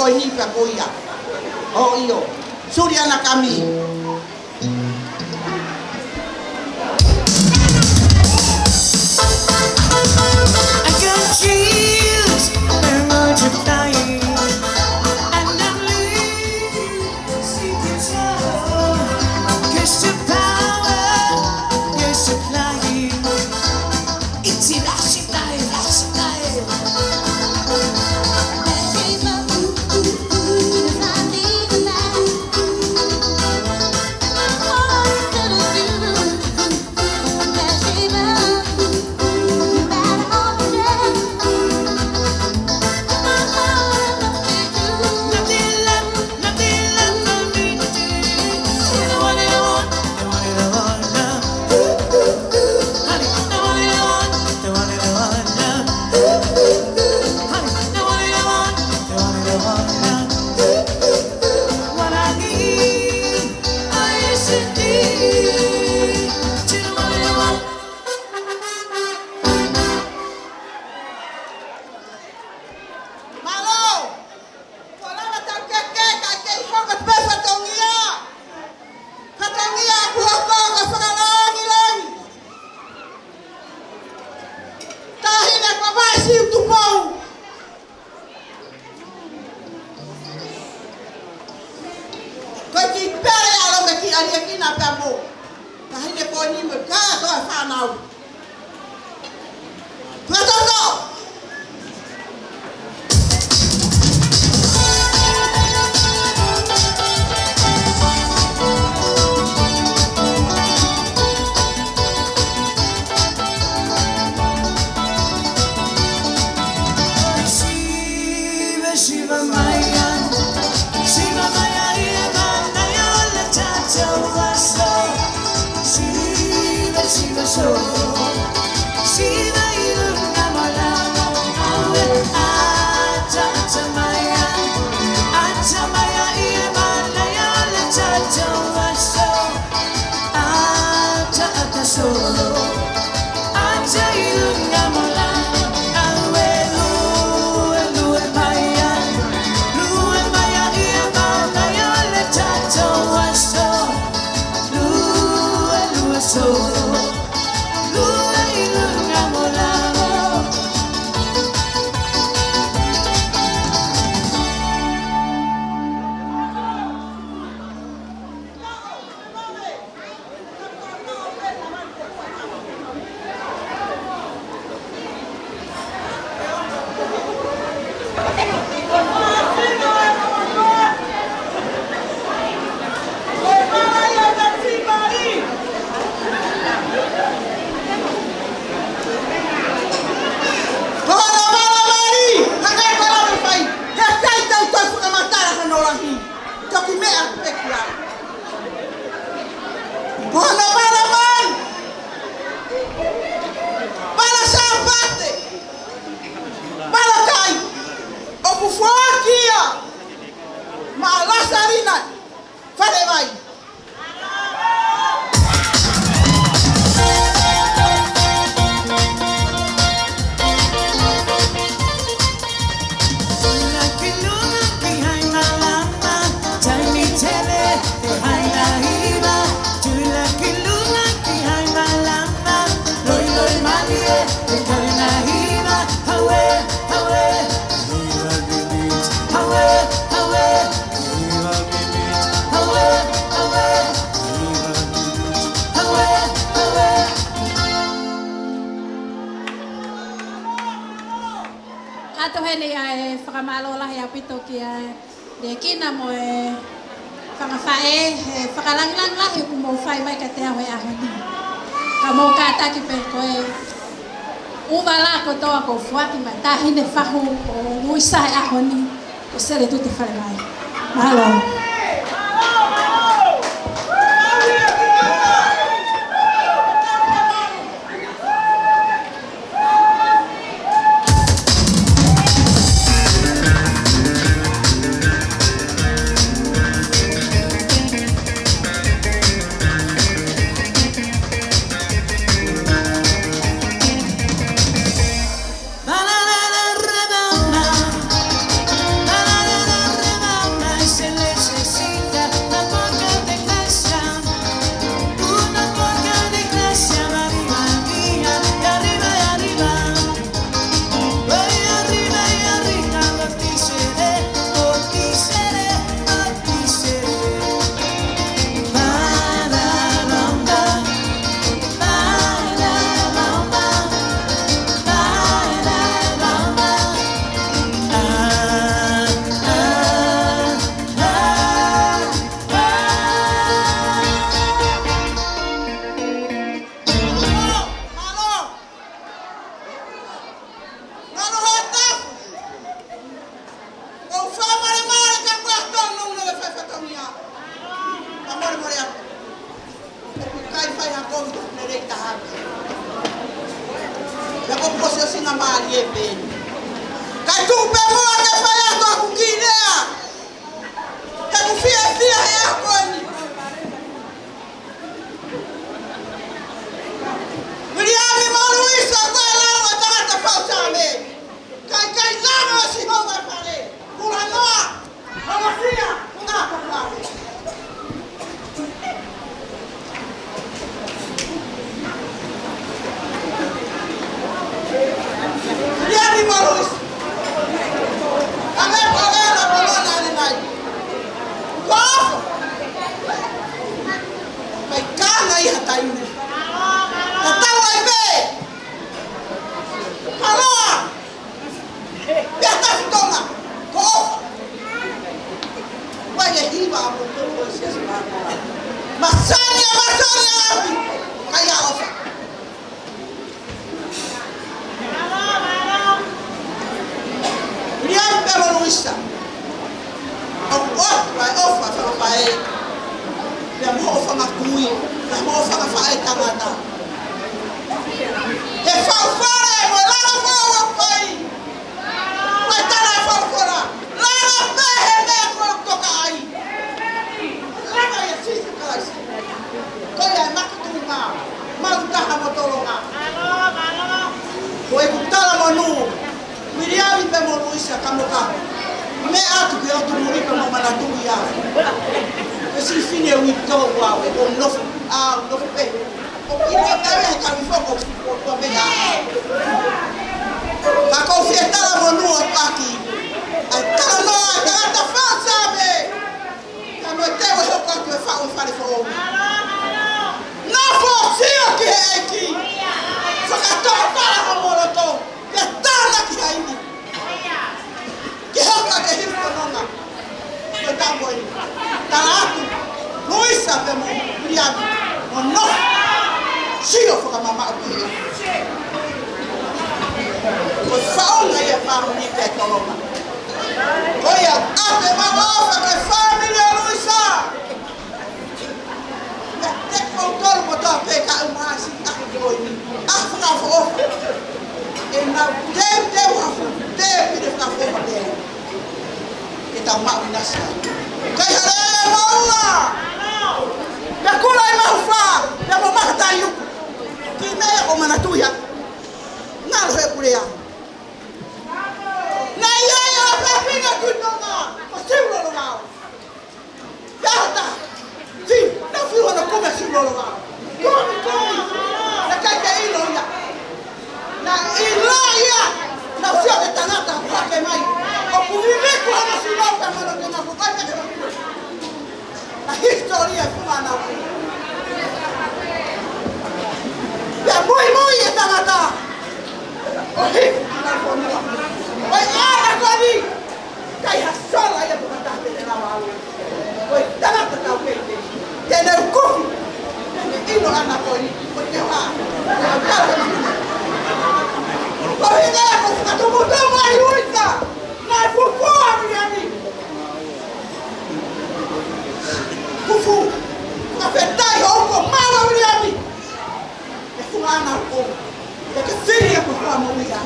Ko eni pea ko ia. ʻOi, ʻio. Suli ana kami. I got chills, they're multiplying, and I'm losing control, 'cause the power you're supplying, it's irrational, irrational. Mālō. Ko lava tau keke, ka kei hoko pē fatongia. Fatongia kuo hoko ko e fakalāngilangi. Taʻahine ko Vaisiu Tupou. Ko e kiʻi pele ʻa Lomeki ʻAliakina pea mo taʻahine ko eni mo e kātoa e fānau. Fakatoto! Siva, siva mai ia, siva mai ia ʻi he mana ia ʻo e taʻataʻa ʻo e aso. Siva, siva sō, siva ʻi luʻu ngamolamo. ʻAuē, ʻata, ʻata mai ia, ʻata mai ia ʻi he mana ia ʻo e taʻataʻa ʻo e aso. ʻAta, ʻata sō, ʻata ʻi luʻu ngamolamo. ʻAuē, lue, lue mai ia, lue mai ia ʻi he mana ia ʻo e taʻataʻa ʻo e aso. Lue, lue sō, lue ʻi luʻu ngamolamo. Ko hono vala mali, hangē ko e lau ʻa e fai, he ʻikai te u toe fakamatala hano lahi. Toki meʻa pē ki ai. Ko hono vala mali. Vala Sāpate. Vala kai. ʻOku foaki ia maʻa Lasalina Falevai. ʻOatu heni ʻa e fakamālō lahi ʻaupito kia Liekina mo e fanga faʻē, he fakalāngilangi lahi ʻoku mou fai mai kiate au he ʻaho ni. Ka mou kātaki pē ko e ʻuvala kotoa kuo foaki mai, Taʻahine Fahu ʻo Luisa he ʻaho ni, ko Sele Tute Falevai. Mālō. Mālie pē. Kae tuku pē muʻa ke fai atu ʻeku kiʻi lea. He ʻoku fiefia he ʻaho ko eni. Viliami mo Luisa, ko e lau ʻa e tangata faʻu Saame. Kae ʻikai lava ʻo Sihova fale. Kulanoa. Halasia, ko ngā kapau. Viliami mo Luisa. Ka me pole la pole na le mai. Ko. Mai kana i ha taimi. Ka tau ai pē. Kaloa. Pea tafi Tonga, ko ʻOfa. Ua e hiva ʻa moutolu ko e siasi māmāla. Masani ā, masani ā ʻapi. Ka ʻi ai ʻa ʻOfa. Viliami pea mo Luisa. ʻOku ʻoatu ʻa e ʻofa fakafaʻē. Pea mo e ʻofa makui. Pea mo e ʻofa fakafaʻē tangata. He faʻu fale, mo e langa fale ʻoku fai. Ko e tala ʻa e folofola, langa pē he meʻa ko ē ʻoku toka ai. Langa ʻia Sīsū Kalaisi. Ko ia ʻe makatuʻunga, malu taha mo tolonga. Ko ʻeku talamonū, Viliami pea mo Luisa ka mo ka. Meʻa atu ke ʻotu muli pea mo manatuʻi au. Ko e siʻi fefine ui tō ua ʻe ko nofo, ʻa nofo pē. ʻOku ʻi ai e tau e kau i foko, ko tua mena. Ka ʻoku ou fie talamonū atu ʻaki ʻa e talanoa ʻa e tangata faʻu Saame. Ka mo e teu e hoko atu e faʻu ʻi fale foʻou. Nofo ʻo sio ki he ʻEiki. Fakatō pala ho moloto. Ke tānaki ha ivi. Ke hoko atu e hifo nonga. Ko e tau ko eni. Tala atu, Luisa pea mo Viliami, mo nofo. Sio fakamamaʻu ki he. Ko e faʻunga ia e fāmili pea tolonga. Ko ia, ʻapi mo ʻofa ki he fāmili ʻo Luisa. Pea te kimoutolu kotoa pē ka u masi ʻaki ko eni. ʻA fakaʻofoʻofa. ʻE nau teuteu ha fuʻu tēpile fakaʻofoʻofa pē. Ke tau maʻu ʻinasi. Kai halele maua. Pea kula ʻi maʻu fā. Pea mo maka tai uku. Ki meʻa ko manatuʻi ia. Ngalo he kulea. Naʻe ʻi ai ʻa e fefine kui Tonga. Ko Siulolo Vao. Pea ʻata, si, naʻe fiu hono kumi ʻa Siulolo Vao. Kumi, kumi. Naʻe ʻikai ke ʻilo ia. Naʻe ʻilo ia. Naʻe sio ki he tangata ʻoku hake mai. ʻOku liliku hono sino pea mo hono tenga ko kai peke. Naʻe hisitōlia e funga naʻe. Pea muimui e tangata. ʻO hiki ki he fonua. ʻO ʻi ai ʻa e koni. Kai ha sola ia ko ka taha te ne lava au. Ko e tangata tau kei te. Te ne ukufi. Te ne ʻilo ʻana ko eni. Ko te hoa. Ko hine ko fakatumutumu ai uika. Naʻe fufū ʻa Viliami. Fufū. Fakafetaʻi hoʻo maʻu ʻa Viliami. E funga ʻana ko. Ke ke fili ʻa e kuka mo ia.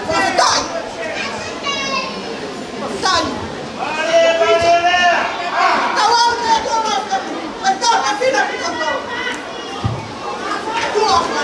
Fakafetaʻi. Fakafetaʻi. Tau au ke tau au ke. Tau au ke fina fina tau. Tau au ke.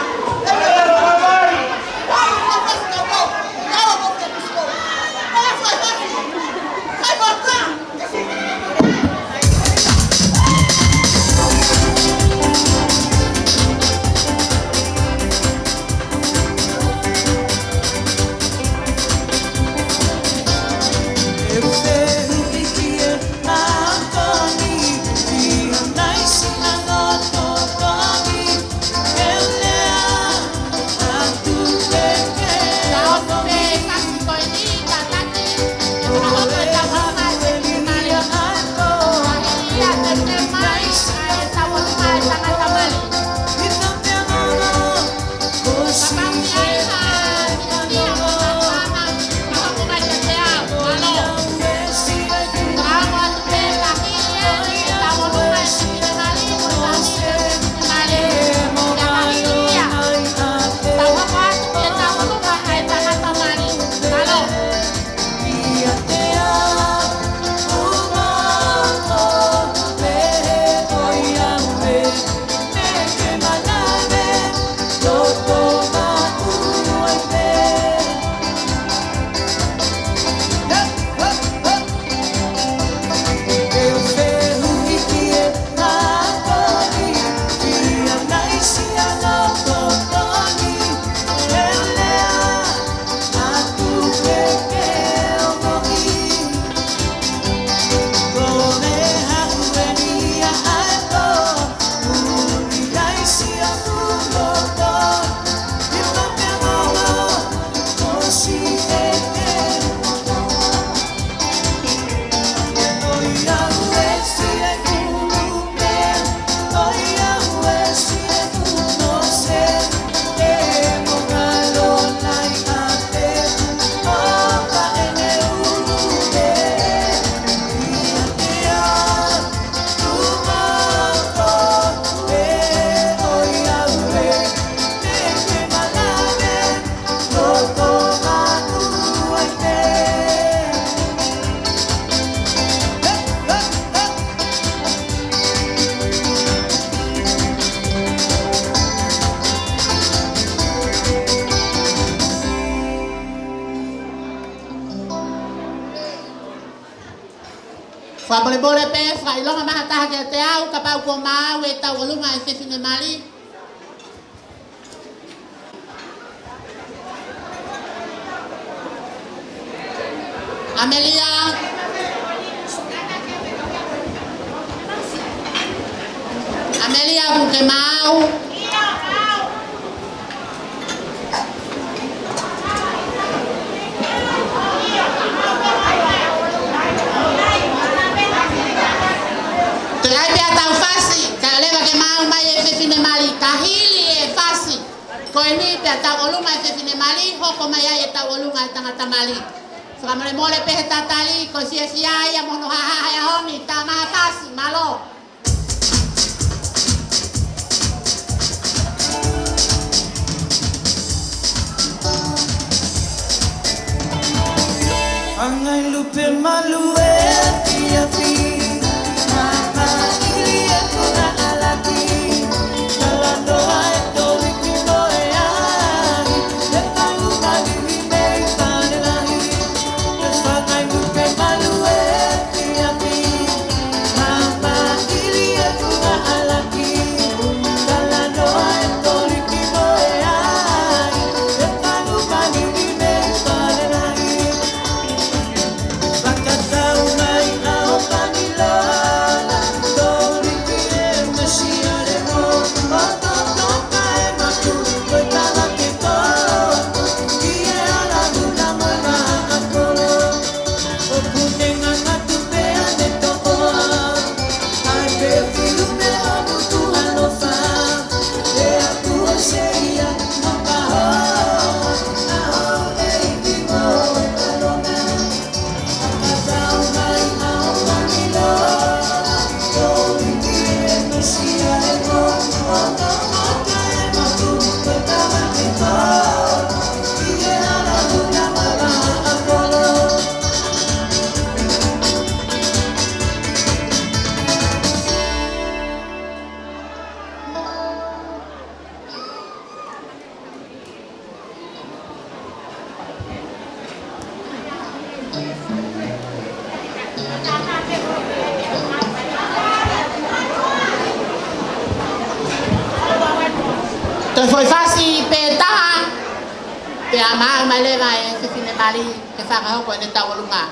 Fakamolemole pē, fakaʻilonga mai ha taha kiate au, kapau kuo maau ʻetau ʻolunga ʻa e fefine mali. ʻAmelia. ʻAmelia, kuo ke maau. Toe ʻai pē ʻetau fasi, kae ʻoua leva ke maau mai e fefine mali, ka hili e fasi ko eni pea tau ʻolunga e fefine mali, hoko mai ai ʻetau ʻolunga e tangata mali. Fakamolemole pē he tatali, ko e siasia ia mo hono haʻahaʻa he ʻaho ni, tā mai ha fasi, mālō. Fangai lupe malu e afiafi, mama ili e puna alaki, talanoa e toliki mo e ahi, e tau mali mei fale lahi, e fangai lupe malu e Toe foʻi fasi pē taha, pea maau mai leva e fefine mali ke fakahoko ʻene tau ʻolunga.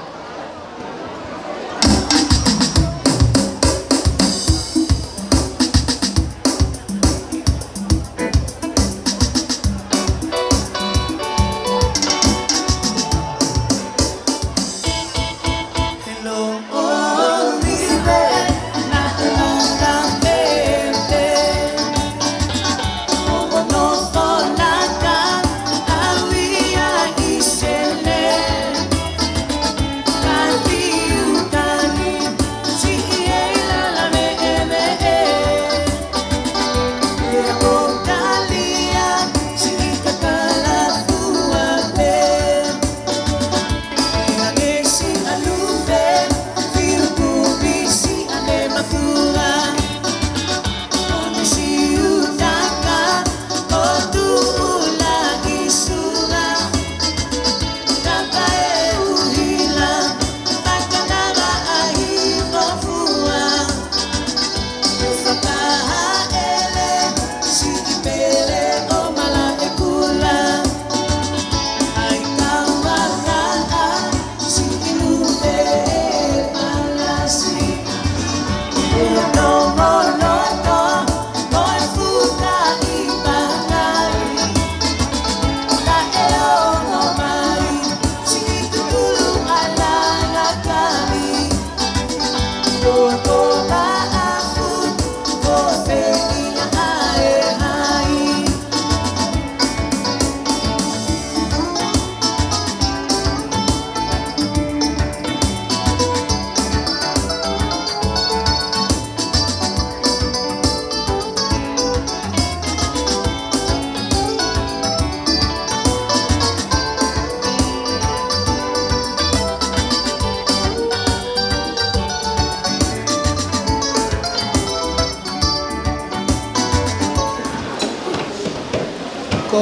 Ko,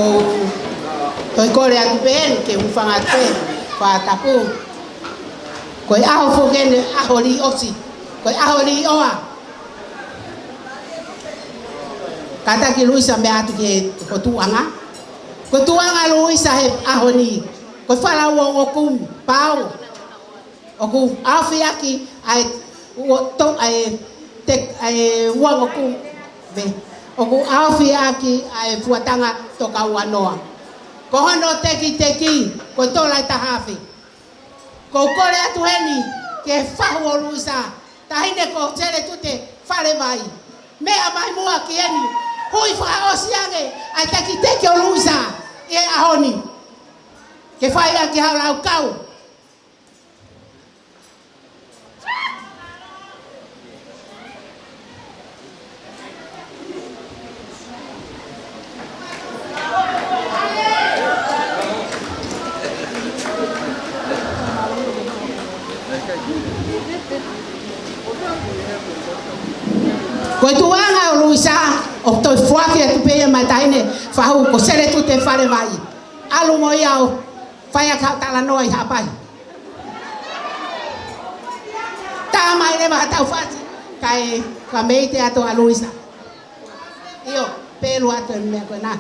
ko e kole atu pē eni ke u hūfanga atu pē, fakatapu. Ko e ʻaho foki eni, ʻaho lī ʻosi. Ko e ʻaho ni ʻoa. Kātaki Luisa meʻa atu ki he, ko e tuʻuʻanga. Ko e tuʻuʻanga Luisa he ʻaho ni. Ko e fala uongokumi, pau. ʻOku ʻaofiʻaki ʻa e uo-, to-, ʻa e te-, ʻa e uongokumi. Ve. ʻOku ʻaofiʻaki ʻa e fuataha toko uanoa. Ko hono tekiteki, ko e tola ʻe taha afe. Ko u kole atu heni, ke fahu ʻo Luisa, taʻahine ko Seletute Falevai. Meʻa mai muʻa ki heni, hui fakaʻosi ange, ʻa e tekiteki ʻo Luisa, ʻi he ʻaho ni. Ke fai ʻaki hao laukau. Ko e tuʻuʻanga ʻo Luisa, ʻo toe foaki atu pē ia maʻa e taʻahine fahu ko Seletute Falevai. ʻAlu mo ia ʻo fai ʻaki haʻo talanoa ʻi Haʻapai. Tā mai leva ha taufasi, kae, ka mei te ato ʻa Luisa. ʻIo, pelu atu e meʻa ko ena.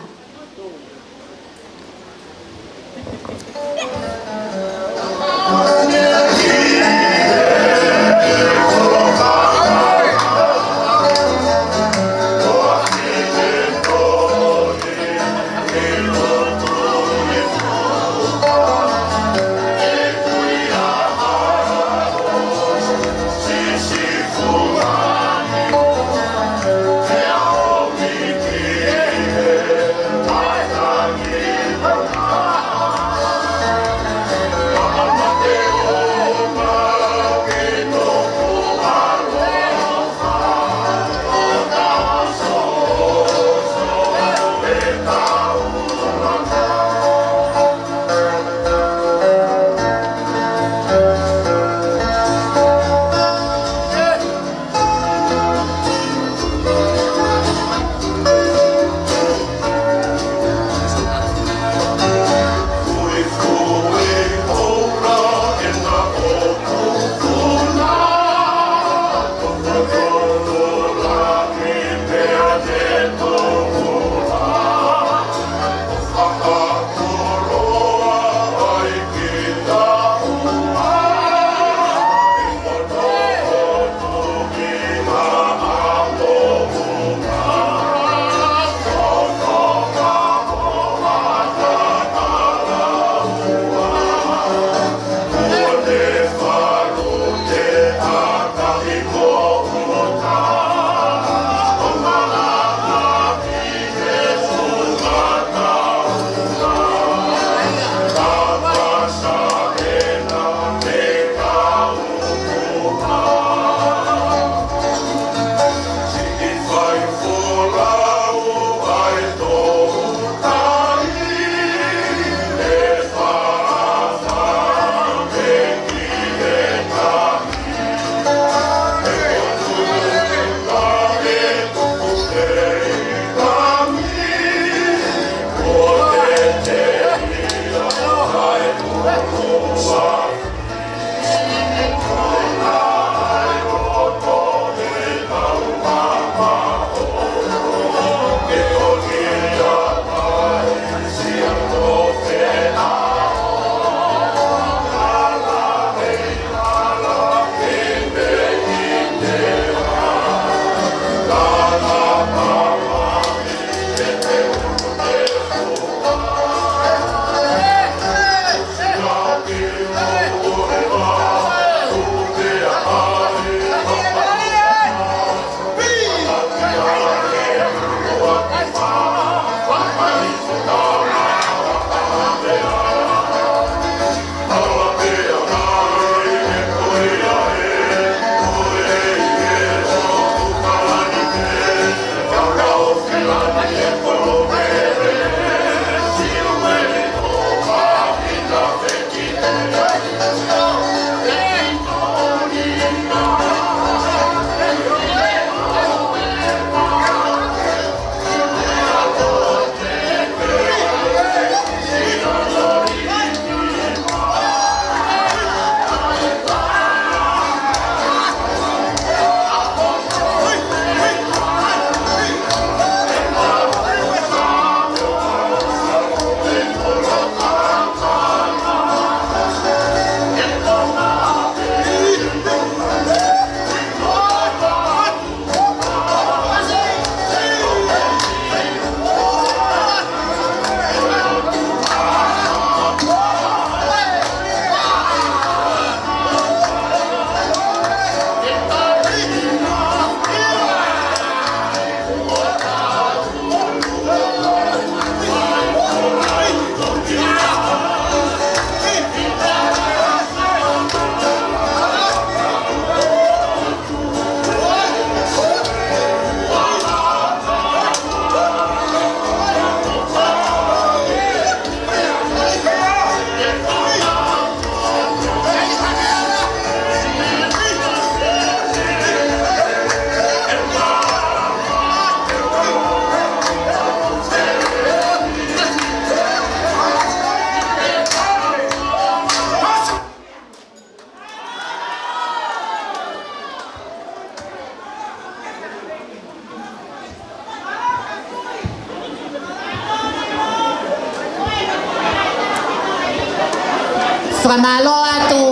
Fakamālō atu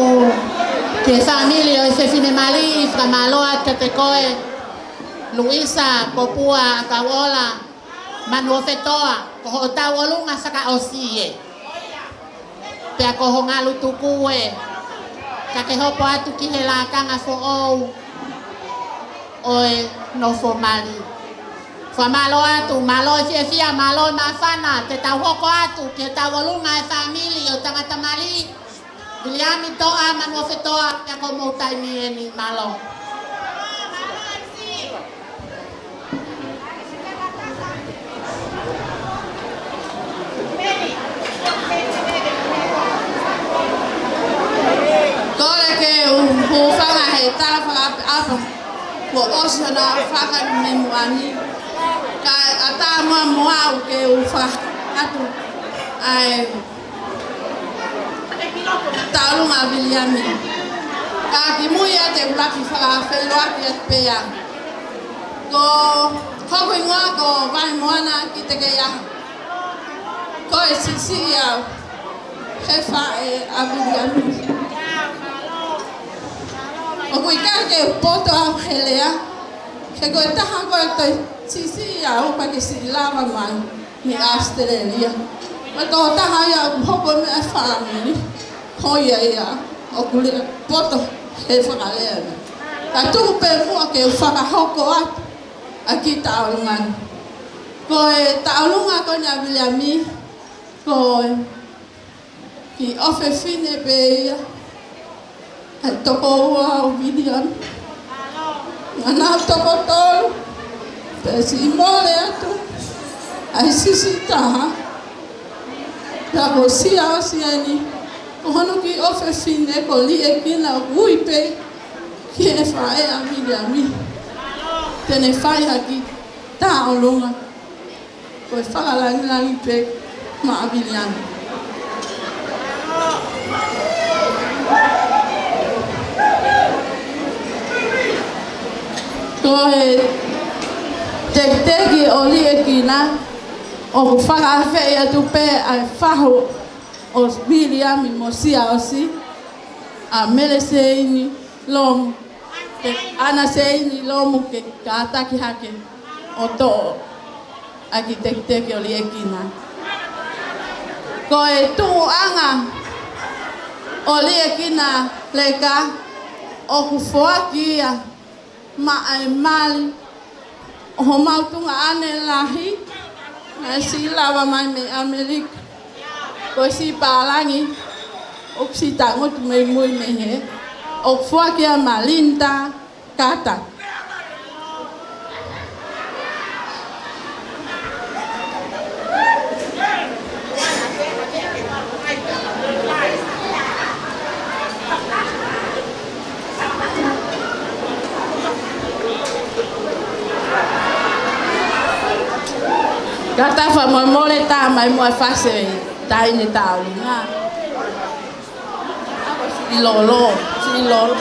ki he fāmili ʻo e fefine mali, fakamālō atu kiate koe, Luisa Popua Kauola Manuofetoa, ko hoʻo tauʻolunga fakaʻosi ē. Pea ko ho ngalu tuku ē, ka ke hopo atu ki he lakanga foʻou ʻo e nofo mali. Fakamālō atu, mālō e fiefia, mālō e māfana, te tau hoko atu ki he tauʻolunga e fāmili ʻo tangata mali, Viliami Toʻa Manuofetoa, pea ko mou taimi eni, mālō. Kole ke u hūfanga he tala fakaʻapaʻapa kuo ʻosi hono fakahā mei muʻa ni. Ka ʻatā muʻa mo au ke u fakahā atu ʻa e tauʻolunga ʻa Viliami. Ka kimui ia te u ʻuluaki fakafeʻiloaki atu pē ia. Ko hoku hingoa ko Vaimoana Kitekeaha. Ko e siʻisiʻi au he faʻē ʻa Viliami. ʻOku ʻikai ke u poto au he lea, he ko e taha ko ē toe siʻisiʻi au pea ke siʻi lava mai mei ʻAositelēlia. Ko e tokotaha ia ʻoku hopo mei he fāmili ko ia ia ʻoku lea poto he fakalea. Ka tuku pē muʻa ke u fakahoko atu ʻa e kiʻi tauʻolunga ni. Ko e tauʻolunga ko eni ʻa Viliami, ko e kiʻi ʻofefine pē ia ʻa e tokoua ʻo Viliami. Naʻa nau toko tolu, pea siʻi mole atu ʻa e siʻisiʻi taha. Pea ko Siaosi eni, ko hono kiʻi ʻofefine ko Liʻekina, ʻoku ui pē ki he faʻē ʻa Viliami te ne fai ha kiʻi tauʻolunga. Ko e fakalangilangi pē maʻa Viliami. Ko e tekiteki ʻo Liʻekina, ʻoku fakaafeʻi atu pē ʻa e fahu ʻo Viliami mo Siaosi, ʻa Mele Seini Lomu, ke, ʻAna Seini Lomu ke kātaki hake ʻo toʻo ʻa e kiʻi tekiteki ʻo Liʻekina. Ko e tuʻuʻanga ʻo Liʻekina Leka ʻoku foaki ia maʻa e mali ʻo homau tuongaʻane lahi naʻe siʻi lava mai mei ʻAmelika. Ko e siʻi pālangi ʻoku siʻi tangutu mei mui mei hē, ʻoku foaki ia maʻa Linda Carter. Ka ta fakamolemole, tā mai muʻa e fasi ʻo e taʻahine tauʻolunga. Siʻi Lolo, siʻi Lolo.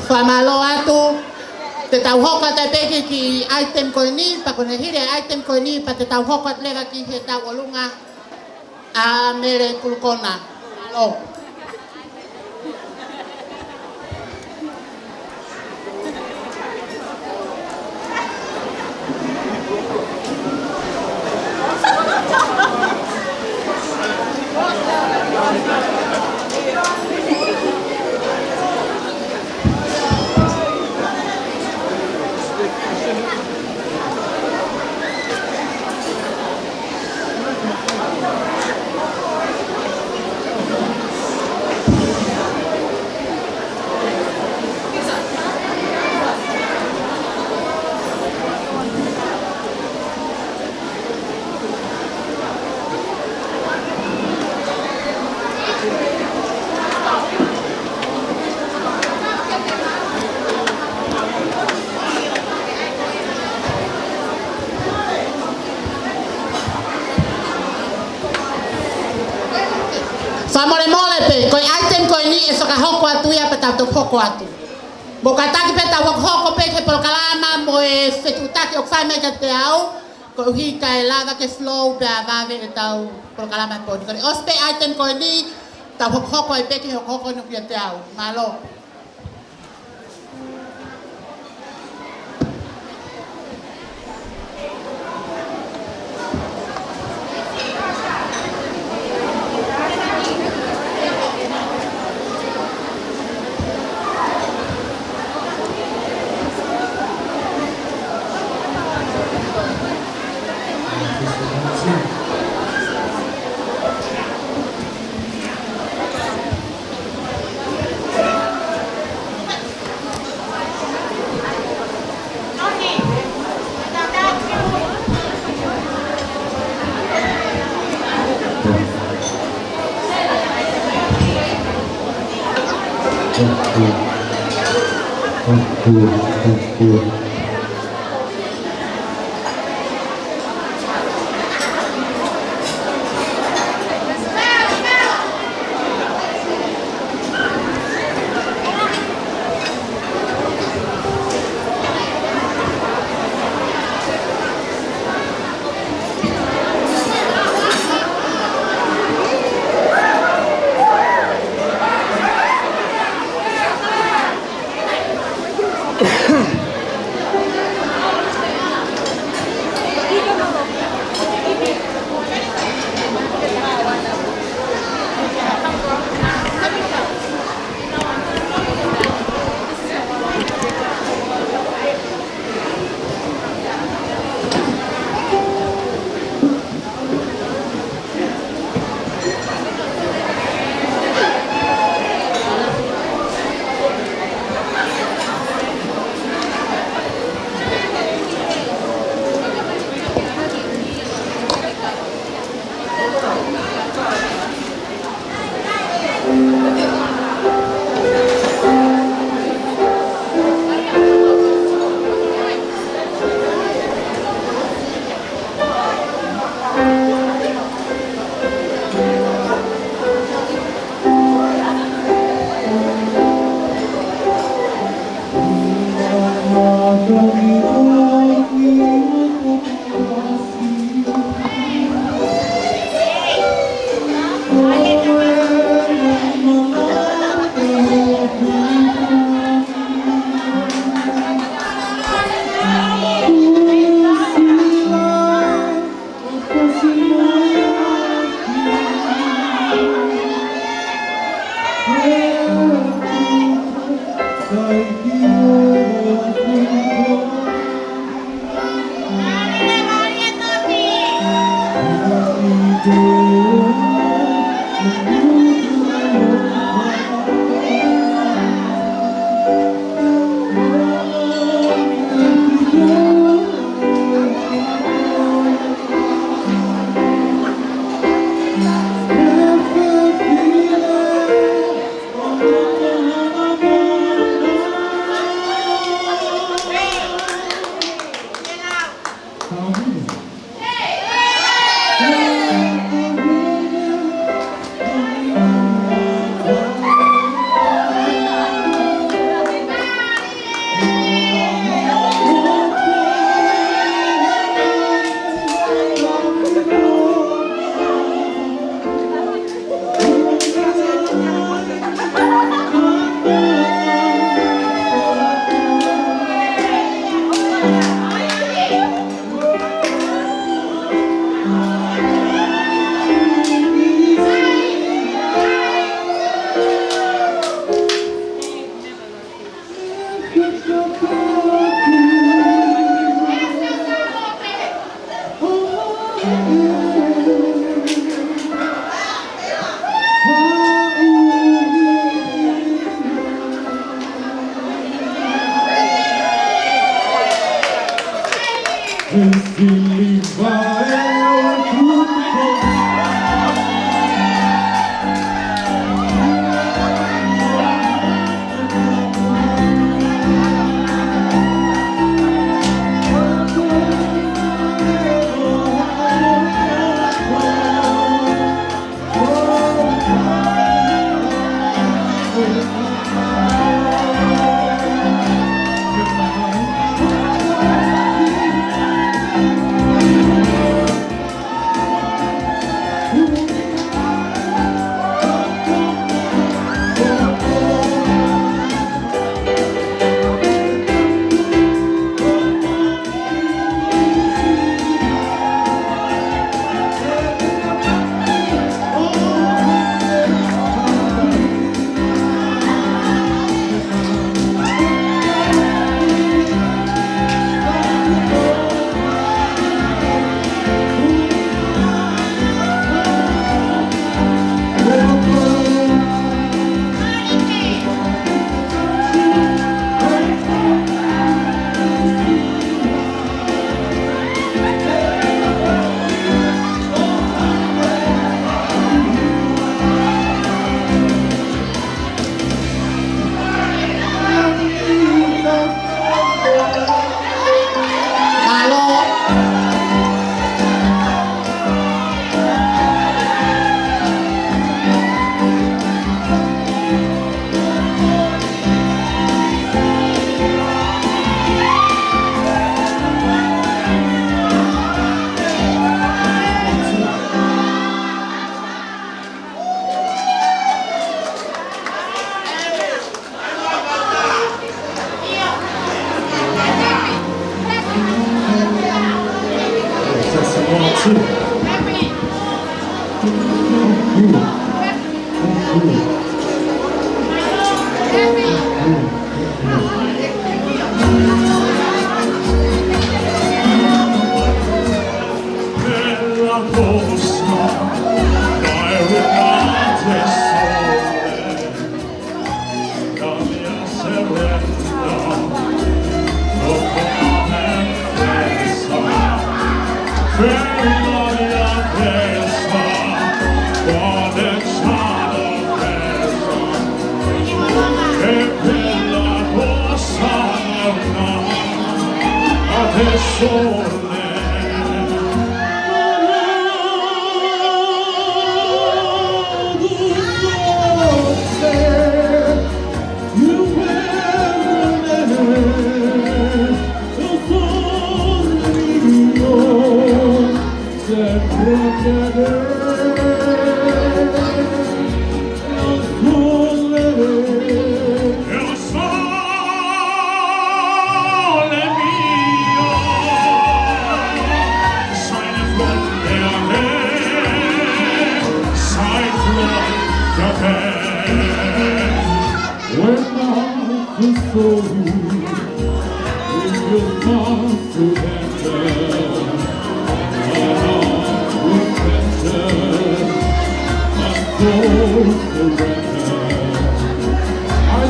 Fakamālō atu. Te tau hoko atu pē ki he kiʻi item ko eni, pea ko ʻene hili e item ko eni, pea te tau hoko atu leva ki heʻetau ʻolunga ʻa Mele Kulukona. Mālō. Fakamolemole pē, ko e item ko eni ʻe fakahoko atu ia pea tau toki hoko atu. Mou kātaki pē tau hokohoko pē ki he polokalama mo e fetuʻutaki ʻoku fai mai kiate au, koeʻuhi kae lava ke slow pea vave ʻetau polokalama he pō ni. Ko e ʻosi pē item ko eni, tau hokohoko ai pē ki he hokohoko ʻoku ʻoatu kiate au. Mālō. I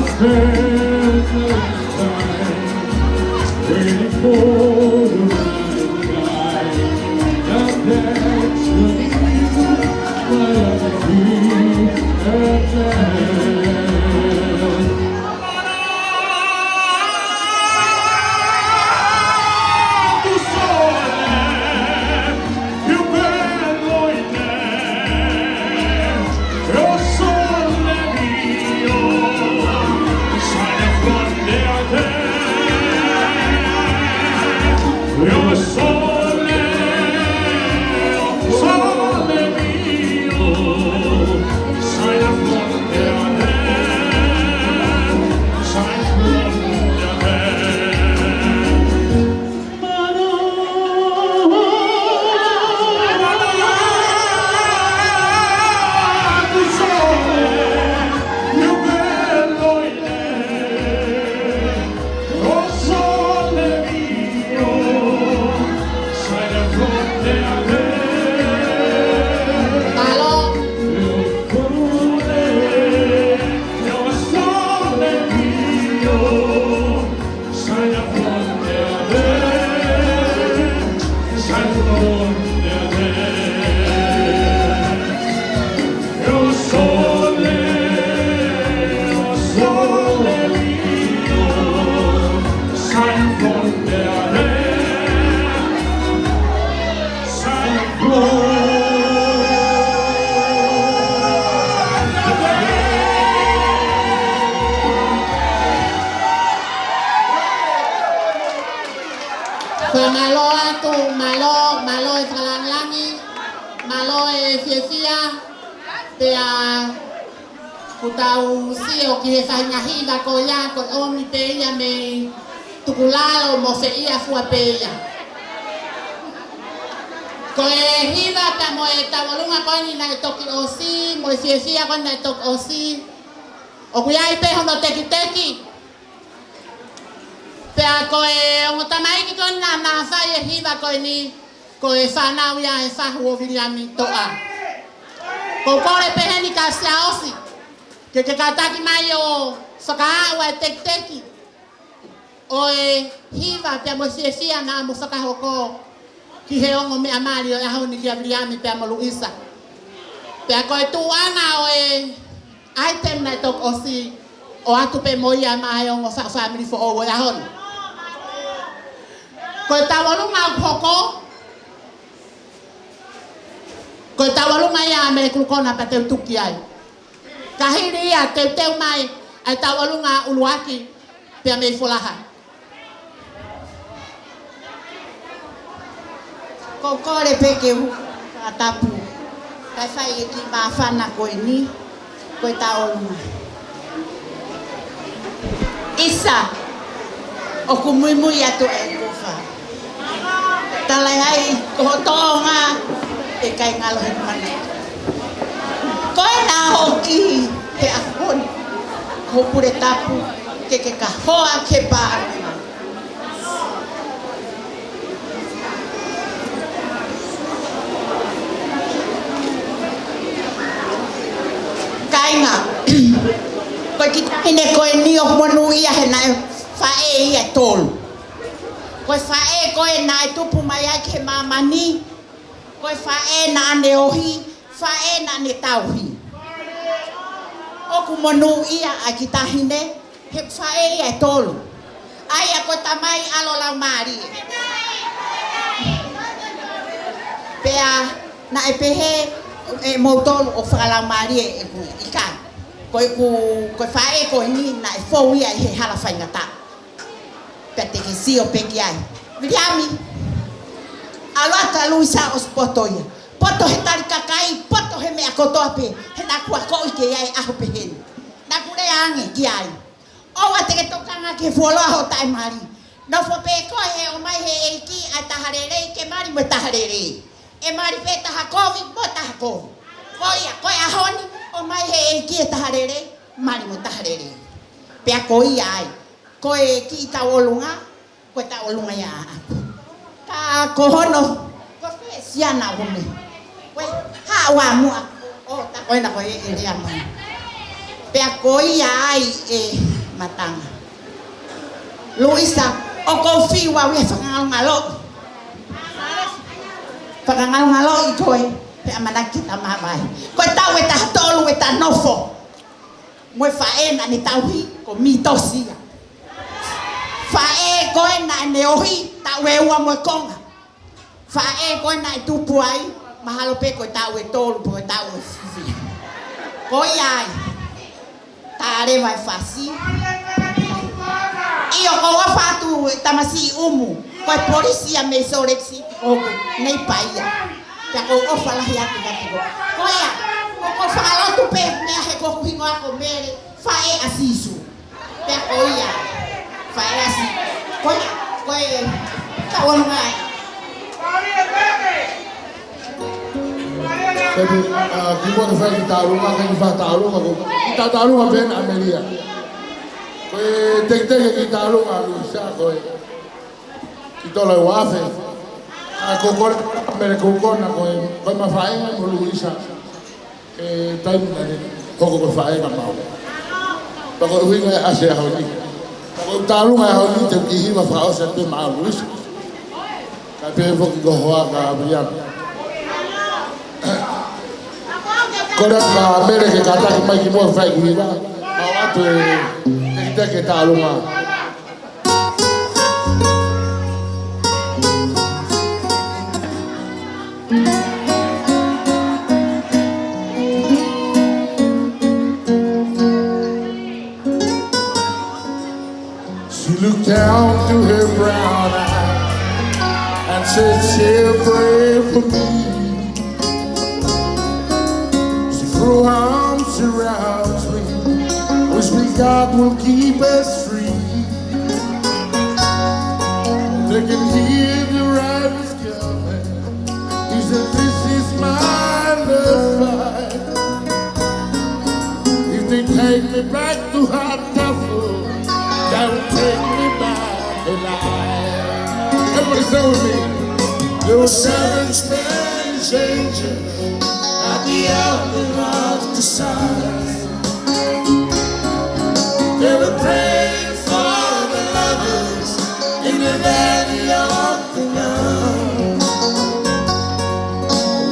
spend the time waiting for the right time. That that's when you might be again. Fakamālō atu, mālō, mālō e fakalāngilangi, mālō e fiefia, pea kuo tau sio ki he faʻahinga hiva ko ia, ko e ʻomi pē ia mei tukulalo mo feʻia fua pē ia. Ko e hiva pea mo e tauʻolunga ko eni naʻe toki ʻosi, mo e fiefia ko eni naʻe toki ʻosi, ʻoku ʻi ai pē hono tekiteki. Pea ko e ongo tamaiki ko eni naʻa na fai e hiva ko eni, ko e fānau ia ʻa e fahu ʻo Viliami Toʻa. Ko u kole pē heni kia Siaosi, ke ke kātaki mai ʻo fakaaʻu ʻa e tekiteki ʻo e hiva pea mo e fiefia naʻa mo fakahoko ki he ongo meʻa mali ʻo e ʻaho ni kia Viliami pea mo Luisa. Pea ko e tuʻunga ʻo e ʻaitemi naʻe toki ʻosi, ʻoatu pē mo ia maʻa e ongo fa-, fāmili foʻou ʻo e ʻaho ni. Ko e tauʻolunga ʻoku hoko, ko e tauʻolunga ia mei Kulukona pea te u tuku ai. Ka hili ia te u teu mai ʻa e tauʻolunga ʻuluaki pea mei Folaha. Ko u kole pē ke u fakatapu, kae fai e kiʻi māfana ko eni, ko e tauʻolunga. ʻIsa, ʻoku muimui atu e kofa. Talaʻehai, ko ho toʻonga ʻe ʻikai ngalo he mana. Ko e na hoki he ʻaho ni, ko ho pule tapu, ke ke ka hoa ke pā. Kāinga, ko e kiʻi taʻahine ko eni ʻoku monūʻia he naʻe faʻē ia ʻe tolu. Ko e faʻē ko ē naʻe tupu mai ai ki he māmani, ko e faʻē naʻa ne ohi, faʻē naʻa ne tauhi. ʻOku monūʻia ʻa e kiʻi taʻahine, he faʻē ia ʻe tolu. ʻA ia ko e tamai ʻalo laumālie. Pea naʻe pehē ʻe moutolu ʻoku fakalaumālie ʻeku ʻikai. Ko ʻeku, ko e faʻē ko eni naʻe fou ia ʻi he hala faingataʻa. Pea te ke sio pē ki ai. Viliami, ʻalu atu ʻa Luisa ʻosi poto ia. Poto he tali kakai, poto he meʻa kotoa pē, he naʻa ku akoʻi ki ai ʻaho pehē ni. Naʻa ku lea ange ki ai. ʻOua te ke tokanga ki he fuoloa hoʻo taʻemali. Nofo pē koe he ʻomai he ʻEiki ʻa e taha lelei ke mali mo e taha lelei. ʻE mali pē taha kovi mo taha kovi. Ko ia, ko e ʻaho ni, ʻomai he ʻEiki e taha lelei, mali mo taha lelei. Pea ko ia ai, ko e kiʻi tauʻolunga, ko e tauʻolunga ia ʻaʻaku. Ka ko hono, ko fē siana ʻoku ne. Ko e, haʻu ā muʻa, ʻo, tā ko ena ko e, ʻe lea mai. Pea ko ia ai ʻe Matanga. Luisa, ʻoku ou fiu au ia fakangalongaloʻi. Fakangalongaloʻi koe, pea ʻamanaki ke ta māvae. Ko e taʻu ʻe taha tolu ʻeta nofo mo e faʻē naʻa ne tauhi, ko Mitosia. Faʻē ko ē naʻa ne ohi, taʻu ʻe ua mo e konga. Faʻē ko ē naʻe tupu ai, mahalo pē ko e taʻu ʻe tolu, pe ko e taʻu ʻe fiha. Ko ia ai, tā leva e fasi. ʻIo, ʻoku ou ʻofa atu e tamasiʻi ʻumu, ko e polisi ia mei Salt Lake City, ko ʻeku neighbor ia. Pea ʻoku ou ʻofa lahi atu kiate koe. Ko ia, ʻoku ou fakalotu pē meʻa he ko hoku hingoa ko Mele, faʻē ʻa Sīsū. Pea ko ia, faʻē ʻa Sīsū. Ko ia, ko e, ka ono mai. Pea, ʻa, kimuʻa ke fai e kiʻi tālunga, ka kiʻi fai e tālunga ko, kiʻi tālunga pē ena ʻa Melia. Ko e teketeke e kiʻi tālunga ʻa Luisa ko e kiʻi tola ʻe ua afe. ʻA, ko, ko, Mele ko kona ko e, ko e mafae mo Luisa. E taimi naʻe hoko ko e faʻē ka mau. Pea ko e ʻuhinga ia ʻa e ʻaho ni. Pea ko e tālunga ʻo e ʻaho ni te u kiʻi hiva fakaʻosi atu pē maʻa Luisa. Kae pehē foki ko hoa ka Viliami. Kole atu kia Mele ke kātaki mai kimuʻa ke fai e kiʻi hiva. Mau ʻoatu e teketeke e tālunga. She looked down through her brown eyes and said, "Say a prayer for me." She threw her arms around me, wish me God will keep us free. They can hear the riders coming. He said, "This is my love fight. If they take me back to hot duffel, they will take me back alive." Everybody say with me. There were seven Spanish angels at the other of the sun. They were praying for the lovers in the valley of the Lord.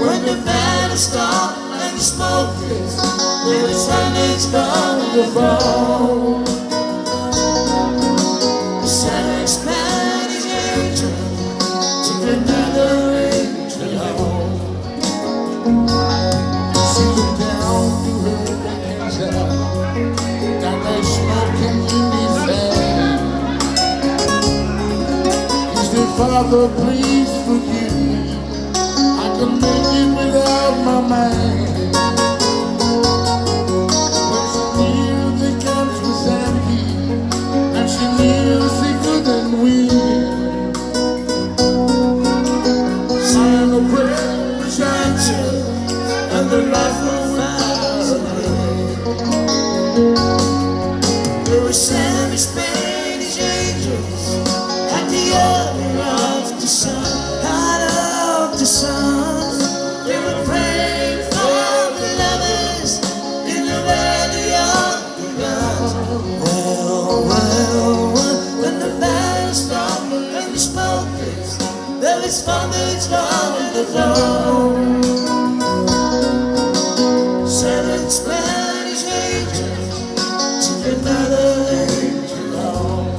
When the battle stopped and the smoke cleared, there was silence from the throne. The seven Spanish angels took another angel home. She looked down through her hands up, got that smoking in his hand. He said, "Father, please forgive me. I can make it without my man." When she knew the guns was empty, and she knew she couldn't win. Sign of prayer was answered, and the life was found. There were seven Spanish angels at the other of the sun, out of the sun. They were praying for the lovers in the valley of Well, well, well, when the bells stop and the smoke is, there is fun, there is fun in the zone. Seven Spanish angels took another angel home.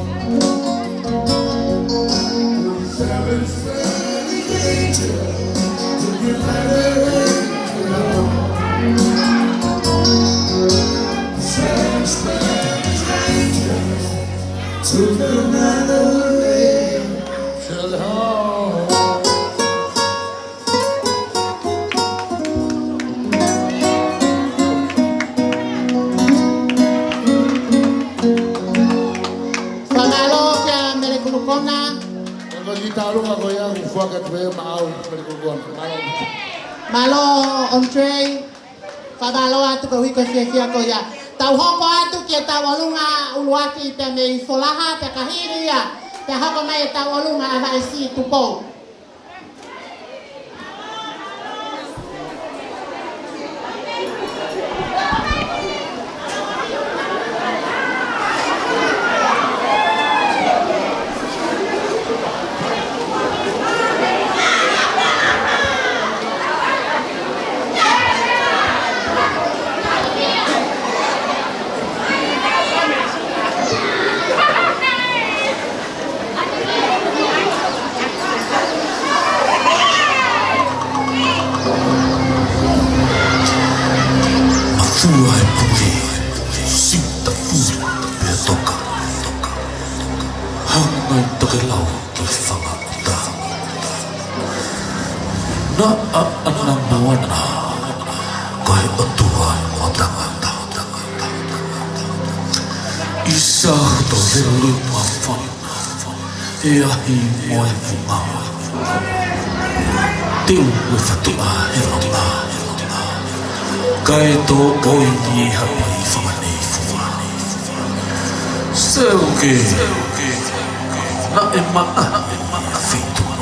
Seven Spanish angels took another angel home. Seven Spanish angels took another angel home. Ko e kiʻi tauʻolunga ko ia ʻoku foaki atu ʻe maʻau, Palekoloa. Mālō. Mālō, Andre. Fakamālō atu koeʻuhi ko e fiefia ko ia. Tau hoko atu ki he tauʻolunga ʻuluaki pea mei Folaha, pea ka hili ia, pea hoko mai e tauʻolunga ʻa Vaisi Tupou. Mafua e pule, siuta pule, pea toka. Hanga ʻe he tokelau ki he fanga ʻuta. Naʻa ʻana moana, ko e ʻOtua ʻo tangata. ʻIsa hoto lele mafana, ʻe ahi mo e vunga. Teu e fatuʻa he longa, kae tō ʻoi ʻi he hape ʻi fanga nei fua. Seuke, naʻe maʻa e feituʻu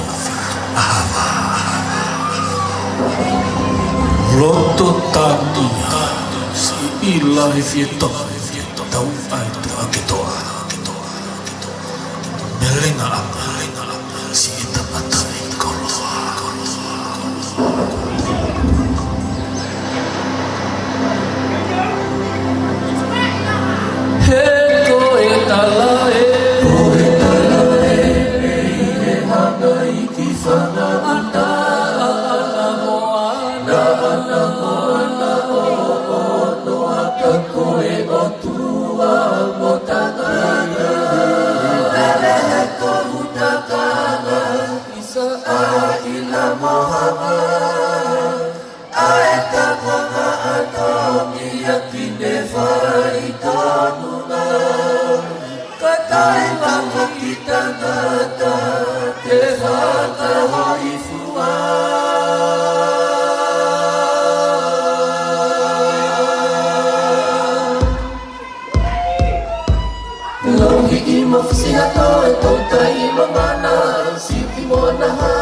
ʻa Hava. Loto tānia, siʻi ʻila he fie toka, tau ai te ake toa. Melenga ʻa, melenga ʻa, siʻi tangata ʻi koloa. He ko e tala ē, ko e tala ē, ʻe hanga ʻi ki fanga ʻuta, ʻana moana, ʻana moana ʻo, ʻo, ʻo, ʻo, ʻa ka ko e ʻo Tua mo tangata, lele he kohu takanga, ʻisa ʻa ʻIla mo Hava, ʻa e takanga ʻa Tomi ʻa Kineva ʻi Tonga. Ka taʻelaka ki tangata, te fakahōifua. Lauhiʻi mo Fusihato e toutai mamana, siʻi moana ha,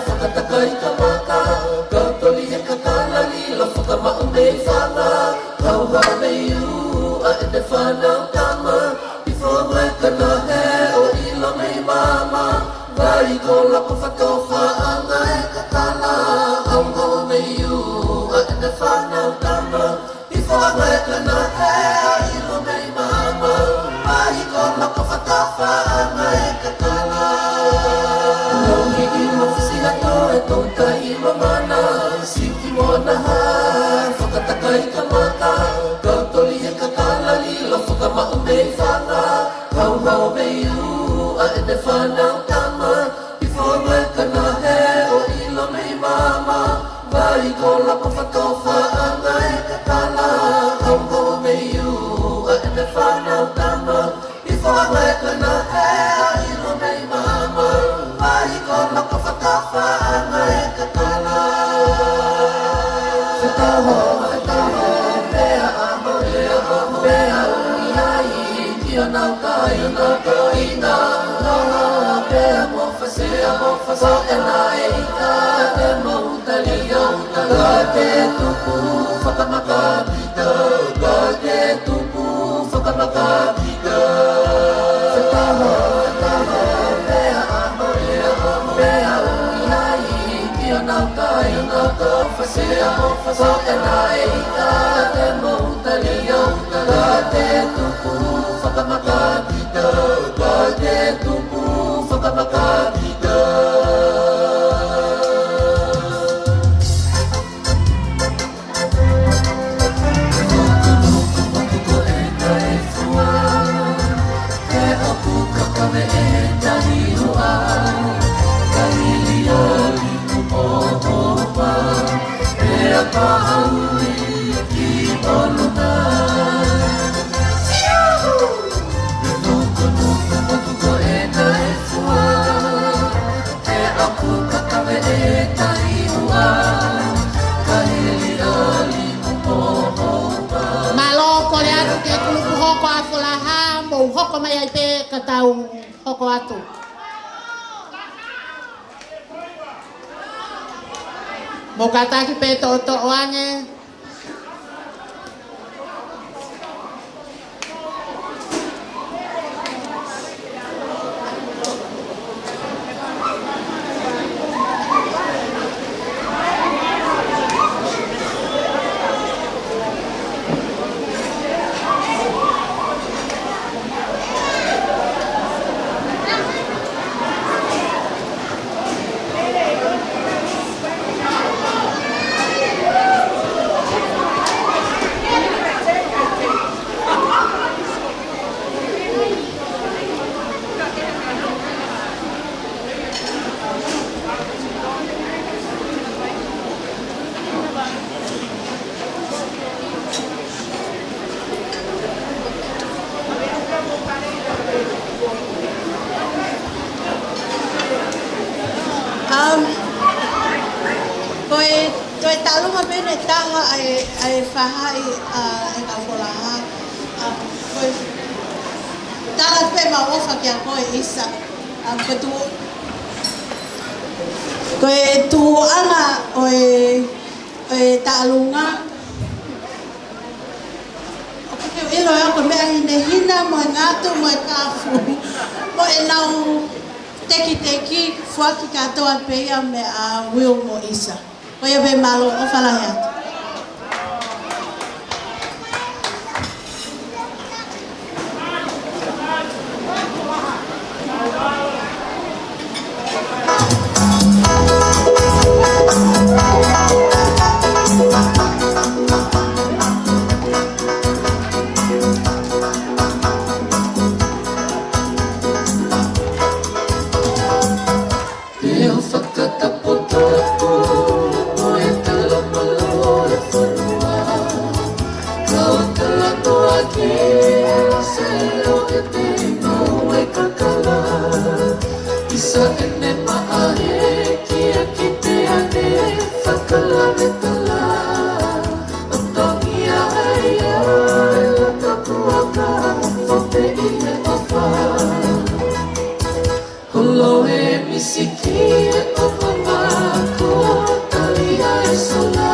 fakatakai ka maka, kau toli he kakala lilo, fakamaʻu mei fanga, hauhau mei ʻū ʻa ʻene fānau tama, ʻi fua mai ka nahe ʻo ʻilo mei māmā, vai ko lako fatofa ʻa e kakala, hauhau mei ʻū ʻa ʻene fānau tama, ʻi fua mai ka nahe ʻo ʻilo mei māmā, vai ko lako fatofa ʻa e kakala. Lauhiʻi mo Fusihato e toutai mamana, siʻi moana ha, fakatakai ka maka, kau toli he kakala lilo, fakamaʻu mei fanga, hauhau mei ʻū ʻa ʻene fānau tama, ʻi fua mai ka nahe ʻo ʻilo mei māmā, vai ko lako fatofa ʻa e kakala, hauhau mei ʻū ʻa ʻene fānau tama, ʻi fua mai ka nahe ʻo ʻilo mei māmā, vai ko lako fatofa ʻa e kakala. Fetaho, fetaho, pea ʻaho, pea ʻaho, pea ui ai ki honau kāinga, kāinga, aloha, pea mo Fasea, mo Fasea, ena e ika, te mau tali au, tala te tupu, fakamaka kita, ka te tupu, fakamaka kita. Fetaho, fetaho, pea ʻaho, pea ʻaho, pea ui ai ki honau kāinga, Fasea, mo Fasea, ena e ika, te mau tali au, tala te tupu, fakamaka kita, ka te tupu, fakamaka kita. Mālō, kole atu ki he kulupu hoko ʻa Folaha, mou hoko mai ai pē ka tau hoko atu. Mou kātaki pē toʻotoʻo ange. Um, ko e, ko e taʻalunga pē ʻe taha ʻa e, ʻa e faʻahi, ʻa e kau Folaha. Um, ko e tala pē mau ʻofa kia koe ʻIsa. Um, ko e tu-, ko e tuʻunga ʻo e, ʻo e taʻalunga. ʻOku ke ʻilo ʻe au ko e meʻa hinehina mo e ngatu mo e kafu mo ʻenau tekiteki, foaki kātoa pē ia meia Will mo ʻIsa. Ko ia pē, mālō, ʻofa lahi atu. Te u fakatapu atu mo e tala mālō e fonua. Kau talanoa ki he selo e pei mau e kakala. ʻIsa ʻene maʻa e kia ki te ane fakalave tala. ʻO tongi ai ʻa e loto kuo ka fope ʻi he ʻofa. Holo e misiki e ʻofa mako, tali ʻa e sola.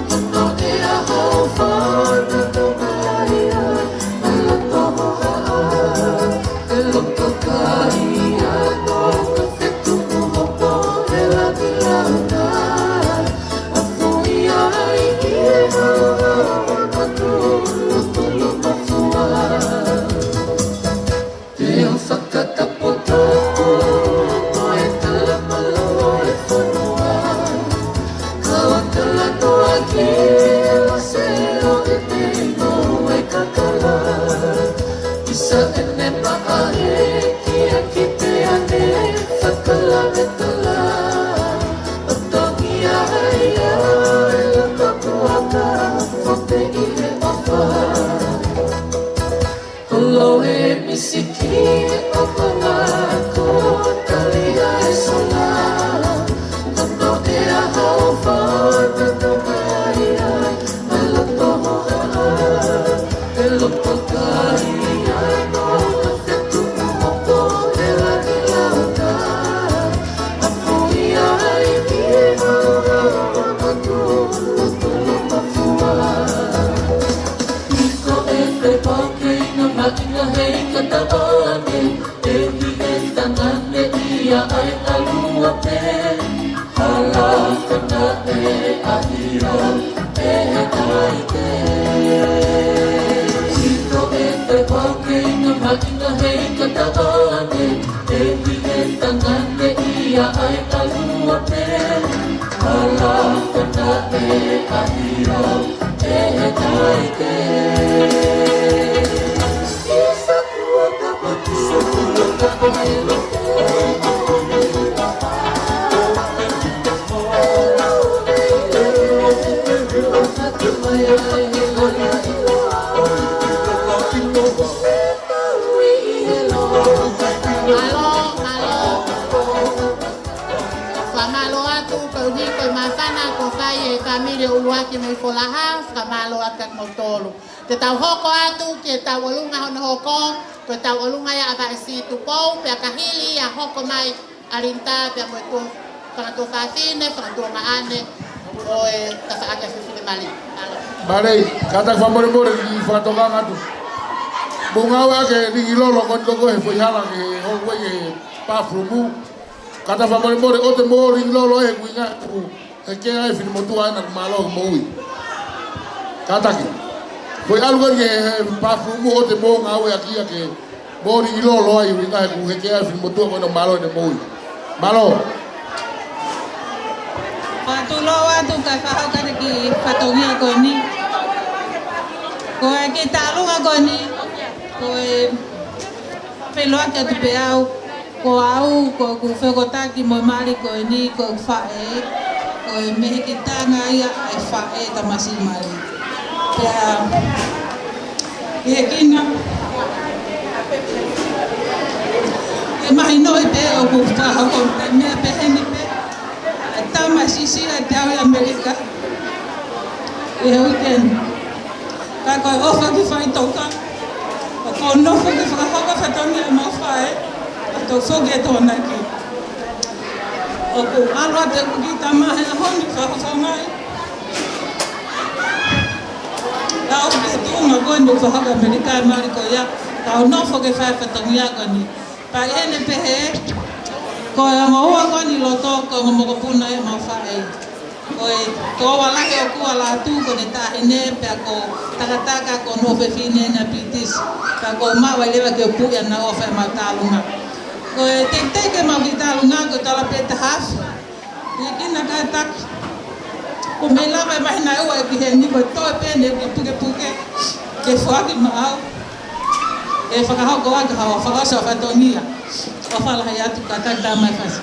Mano e ʻaho fana no mai ai, ala toho haa. E loka kai ano ka fetuku hopo e langi launa. A fui ai ki he ʻaho matu, tulu mafua. Te u fakatapu atu mo e tala mālō e fonua. Kau talanoa ki he selo e pei mau e kakala. ʻIsa ʻene maʻa e kia ki te ane fakalave tala. ʻO tongi ai ʻa e loto kuo ka fope ʻi he ʻofa. Holo e misiki e ʻofa mako, tali ʻa e sola. Mano e ʻaho fana no mai ai, ala toho haa. E loka kai ano ka fetuku hopo e langi launa. A fui ai ki he ʻaho matu, tulu mafua. Ko e fepau kei na maʻi na hei ka tapa ake, e hi e tangane ia ai a lua pē, hala kana e ahi o e he kai te. Ko e fepau kei na maʻi na hei ka tapa ake, e hi e tangane ia ai a lua pē, hala kana e ahi o e he kai te. Mālō, mālō. Hiko e māfana kuo fai ʻe he fāmili ʻo ʻUluaki mei Folaha, fakamālō atu kiate kimoutolu. Te tau hoko atu ki he tauʻolunga hono hoko, ko e tauʻolunga ia ʻa Vaʻesi Tupou, pea ka hili ia hoko mai ʻa Linitā pea mo e tuo, fanga tuofāfine, fanga tuongaʻane ʻo e tafaʻaki ʻa Fefine Mali. Mālō. Mālō, kātaki fakamolemole ki he fakatokanga atu. Mou ngāueʻaki e lingi lolo ko eni ko ē he foʻi hala ke hoko ai e bathroom. Kātaki fakamolemole ʻoua te mou lingi lolo he ʻuhinga ʻoku hekea ai e finemotuʻa ʻena ʻoku mālohi moʻui. Kātaki. Ko e ʻalu ko ē ki he, he bathroom ʻoua te mou ngāueʻaki ia ke mou lingi lolo ai ʻuhinga he ʻoku hekea ai e finemotuʻa ko ʻena ʻoku mālohi ʻene moʻui. Mālō. Fakatulou atu kae fakahoko atu e kiʻi fatongia ko eni. Ko e kiʻi taʻolunga ko eni, ko e feʻiloaki atu pē au, ko au, ko ʻeku fekotaki mo e mali ko eni, ko ʻeku faʻē, ko e mehikitanga ia ʻa e faʻē tamasiʻi mali. Pea, ʻi he kina, ʻe mahinoʻi pē ʻoku fakahoko e meʻa peheni pē, ʻa e tama siʻisiʻi ʻa e teau ʻi ʻAmelika, ʻi he weekend. Ka ko e ʻofa ki faʻitoka, ʻoku ou nofo ke fakahoko e fatongia ʻemau faʻē, ʻa e tau foki e Tokonaki. ʻOku ʻalu atu ʻeku kiʻi tama he ʻaho ni fakafofongaʻi. Ka ʻoku ke tuʻunga ko eni ʻoku fakahoko ʻi ʻAmelika e mali ko ia, ka u nofo ke fai e fatongia ko eni. Pea ʻi heʻene pehē, ko e ongo ua ko eni loto, ko e ongo mokopuna ʻemau faʻē. Ko e tokoua lahi ʻoku ʻalu atu ko ʻene taʻahine pea ko Takataka ko hono ʻofefine ʻena Pītisi. Pea ko maua leva ke puʻi ana ʻo fai ʻemau taʻolunga. Ko e teitei ke mau kiʻi taʻolunga ko e tola pē taha afe. ʻI he kina kātaki. Ko e meʻa lava e māhina ʻe ua ʻi heni ko e toe pē ʻene kiʻi pukepuke. Ke foaki maʻau. ʻE fakahoko atu haʻo fakaʻosi ʻo fatongia. ʻOfa lahi atu kātaki tā mai fasi.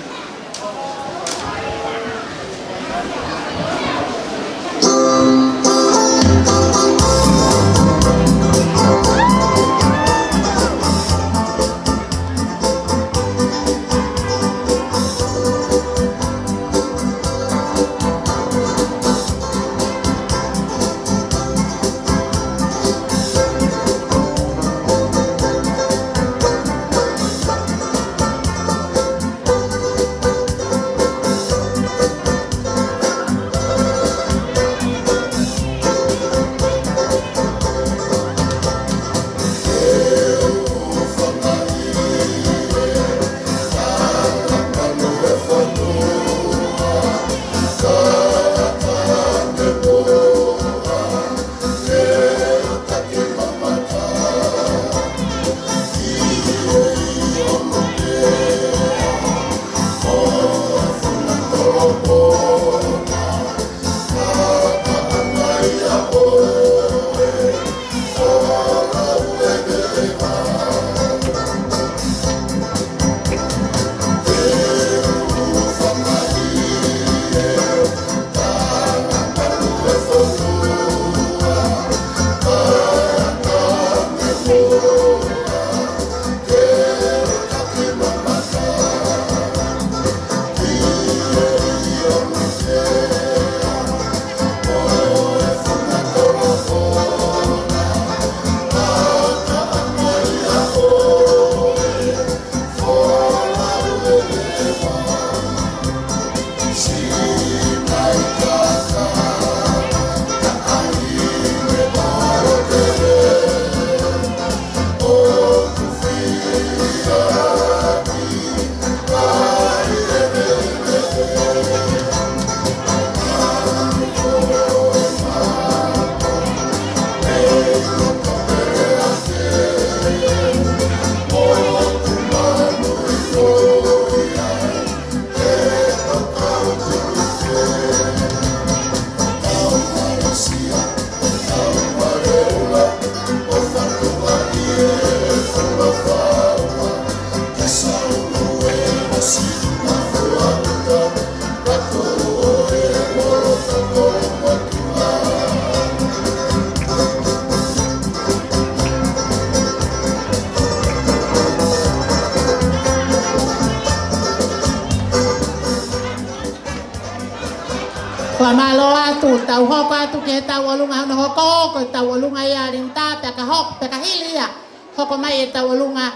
Fakamālō atu, tau hoko atu ki he tauʻolunga hono hoko, ko e tauʻolunga ia ʻa Linitā, pea ka hoko, pea ka hili ia, hoko mai e tauʻolunga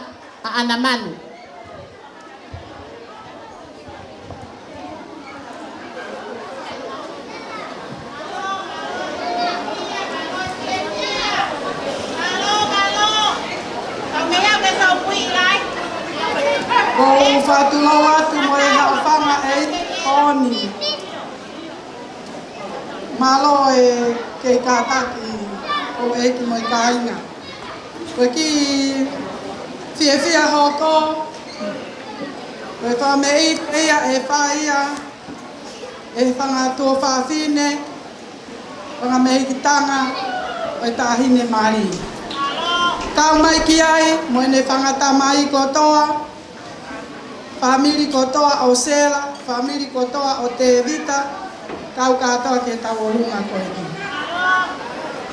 ʻa ʻAnamanu. ʻOku ou fakatulou atu mo e haʻofanga ʻeiki ko eni. Mālō e kei kātaki ʻo e ʻeiki mo e kāinga. Ko e kiʻi fiefia hoko, ko e fakameʻite ia ʻe fai ia ʻe he fanga tuofāfine, fanga mehikitanga ʻo e Taʻahine Mali. Kau mai ki ai mo ʻene fanga tamai kotoa, fāmili kotoa ʻo Sela, fāmili kotoa ʻo Tēvita, kau kātoa ki he tauʻolunga ko eni.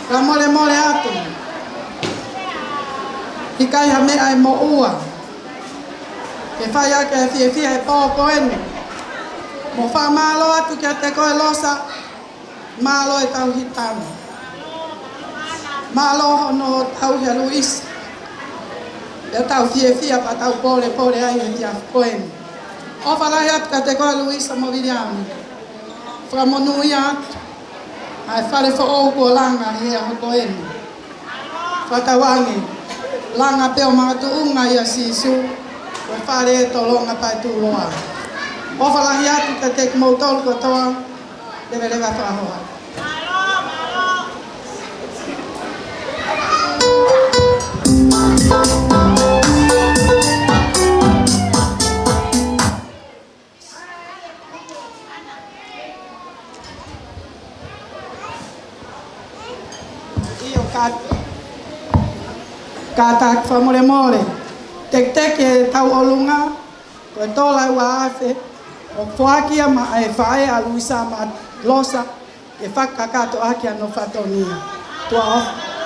Fakamolemole atu, ʻikai ha meʻa ʻe moʻua ke fai ʻaki e fiefia he pō ko eni. Mo fakamālō atu kiate koe Losa, mālō e tauhi tama. Mālō hono tauhi ʻa Luisa. Pea tau fiefia pea tau pōlepole ai he efiafi ko eni. ʻOfa lahi atu kiate koe Luisa mo Viliami. Fakamonūʻia atu ʻa e fale foʻou kuo langa he ʻaho ko eni. Fakatauange, langa pē ʻo makatuʻunga ʻia Sīsū, ko e fale ʻe tolonga pea ʻe tuʻuloa. ʻOfa lahi atu kiate kimoutolu kotoa, leveleva fakahoha. ʻIo, ka, kātaki fakamolemole. Teketeke e tauʻolunga, ko e tola ua afe, ʻoku foaki ia maʻa e faʻē ʻa Luisa mo Losa, ke fakakakato ʻaki hono fatongia. Tuʻa ʻofa.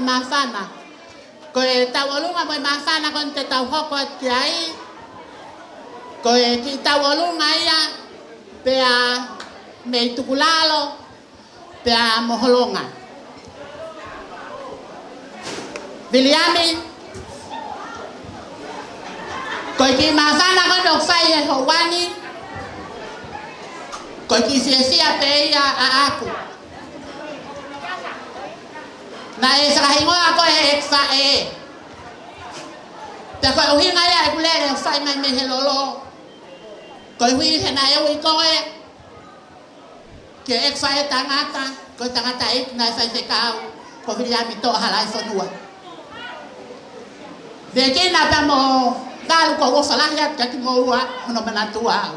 Māfana. Ko e tauʻolunga mo e māfana ko eni te tau hoko atu ki ai, ko e kiʻi tauʻolunga ia pea mei Tukulalo pea mo Holonga. Viliami, ko e kiʻi māfana ko eni ʻoku fai ʻe hoʻo ani, ko e kiʻi fiesia pē ia ʻaʻaku. Naʻe fakahingoa koe ʻe he ʻeku faʻē. Pea ko e ʻuhinga ia ʻeku lele ʻoku fai mai mei he lolo, koeʻuhi he naʻe ui koe ki he ʻeku faʻē tangata, ko e tangataʻeiki naʻe faifekau, ko Viliami Toʻa Halaifonua. Vekina pea mo Valu, ʻoku ou ʻofa lahi atu kiate kimoua hono manatua au.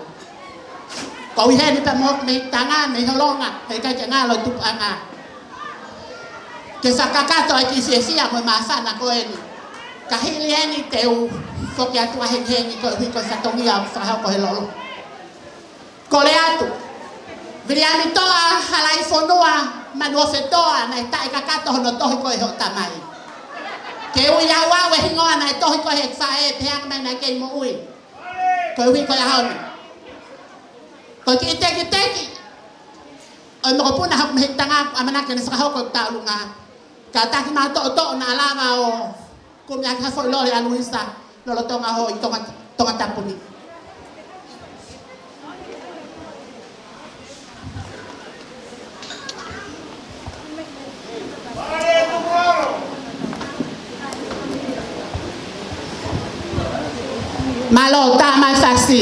Ko au ʻi heni pea mo hoku mehikitanga mei Holonga, heʻikai ke ngalo e tupuʻanga ke fakakakato ai e kiʻi fiesia mo e māfana ko eni. Ka hili eni te u foki atu ʻahengihengi koeʻuhi ko e fatongia ʻoku fakahoko he lolo. Kole atu. Viliami Toʻa Halaifonua Manuofetoa, naʻe taʻekakato hono tohi ko ē ʻe hoʻo tamai. Ke ui au au e hingoa naʻe tohi ko ē ʻe he faʻē, pehē ange mai naʻe kei moʻui. Koeʻuhi ko e ʻaho ni, ko e kiʻi tekiteki ʻo e mokopuna hoku mehikitanga, ʻamanaki ke ne fakahoko e tauʻolunga. Kātaki maʻu toʻotoʻo naʻa lava ʻo kumi ʻaki ha foʻi lole ʻalu hisa lolotonga hoʻo ʻi Tonga, Tongatapu ni. Mālō, tā mai fasi.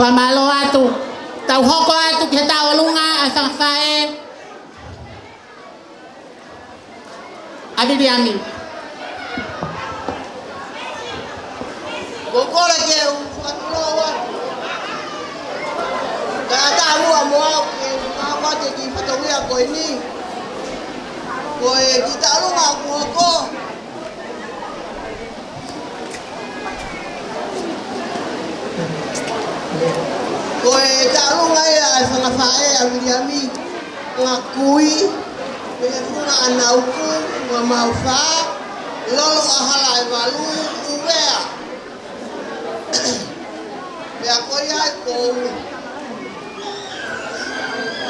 Fakamālō atu. Tau hoko atu ki he tauʻolunga ʻa e fanga faʻē ʻa Viliami. Ko e kole ke u fakatulou atu. Kae ʻatā muʻa mo au ke u fakapate ki he fatongia ko eni. Ko e kiʻi tauʻolunga ʻoku hoko. Ko e taʻalunga ia ʻa e fanga faʻē ʻa Viliami, ngaahi kui, mei he Funga ʻAnauku, Funga Mahaofā, Lolo ʻa Hala ʻe Valu, Uvea. Pea ko ia ai ko u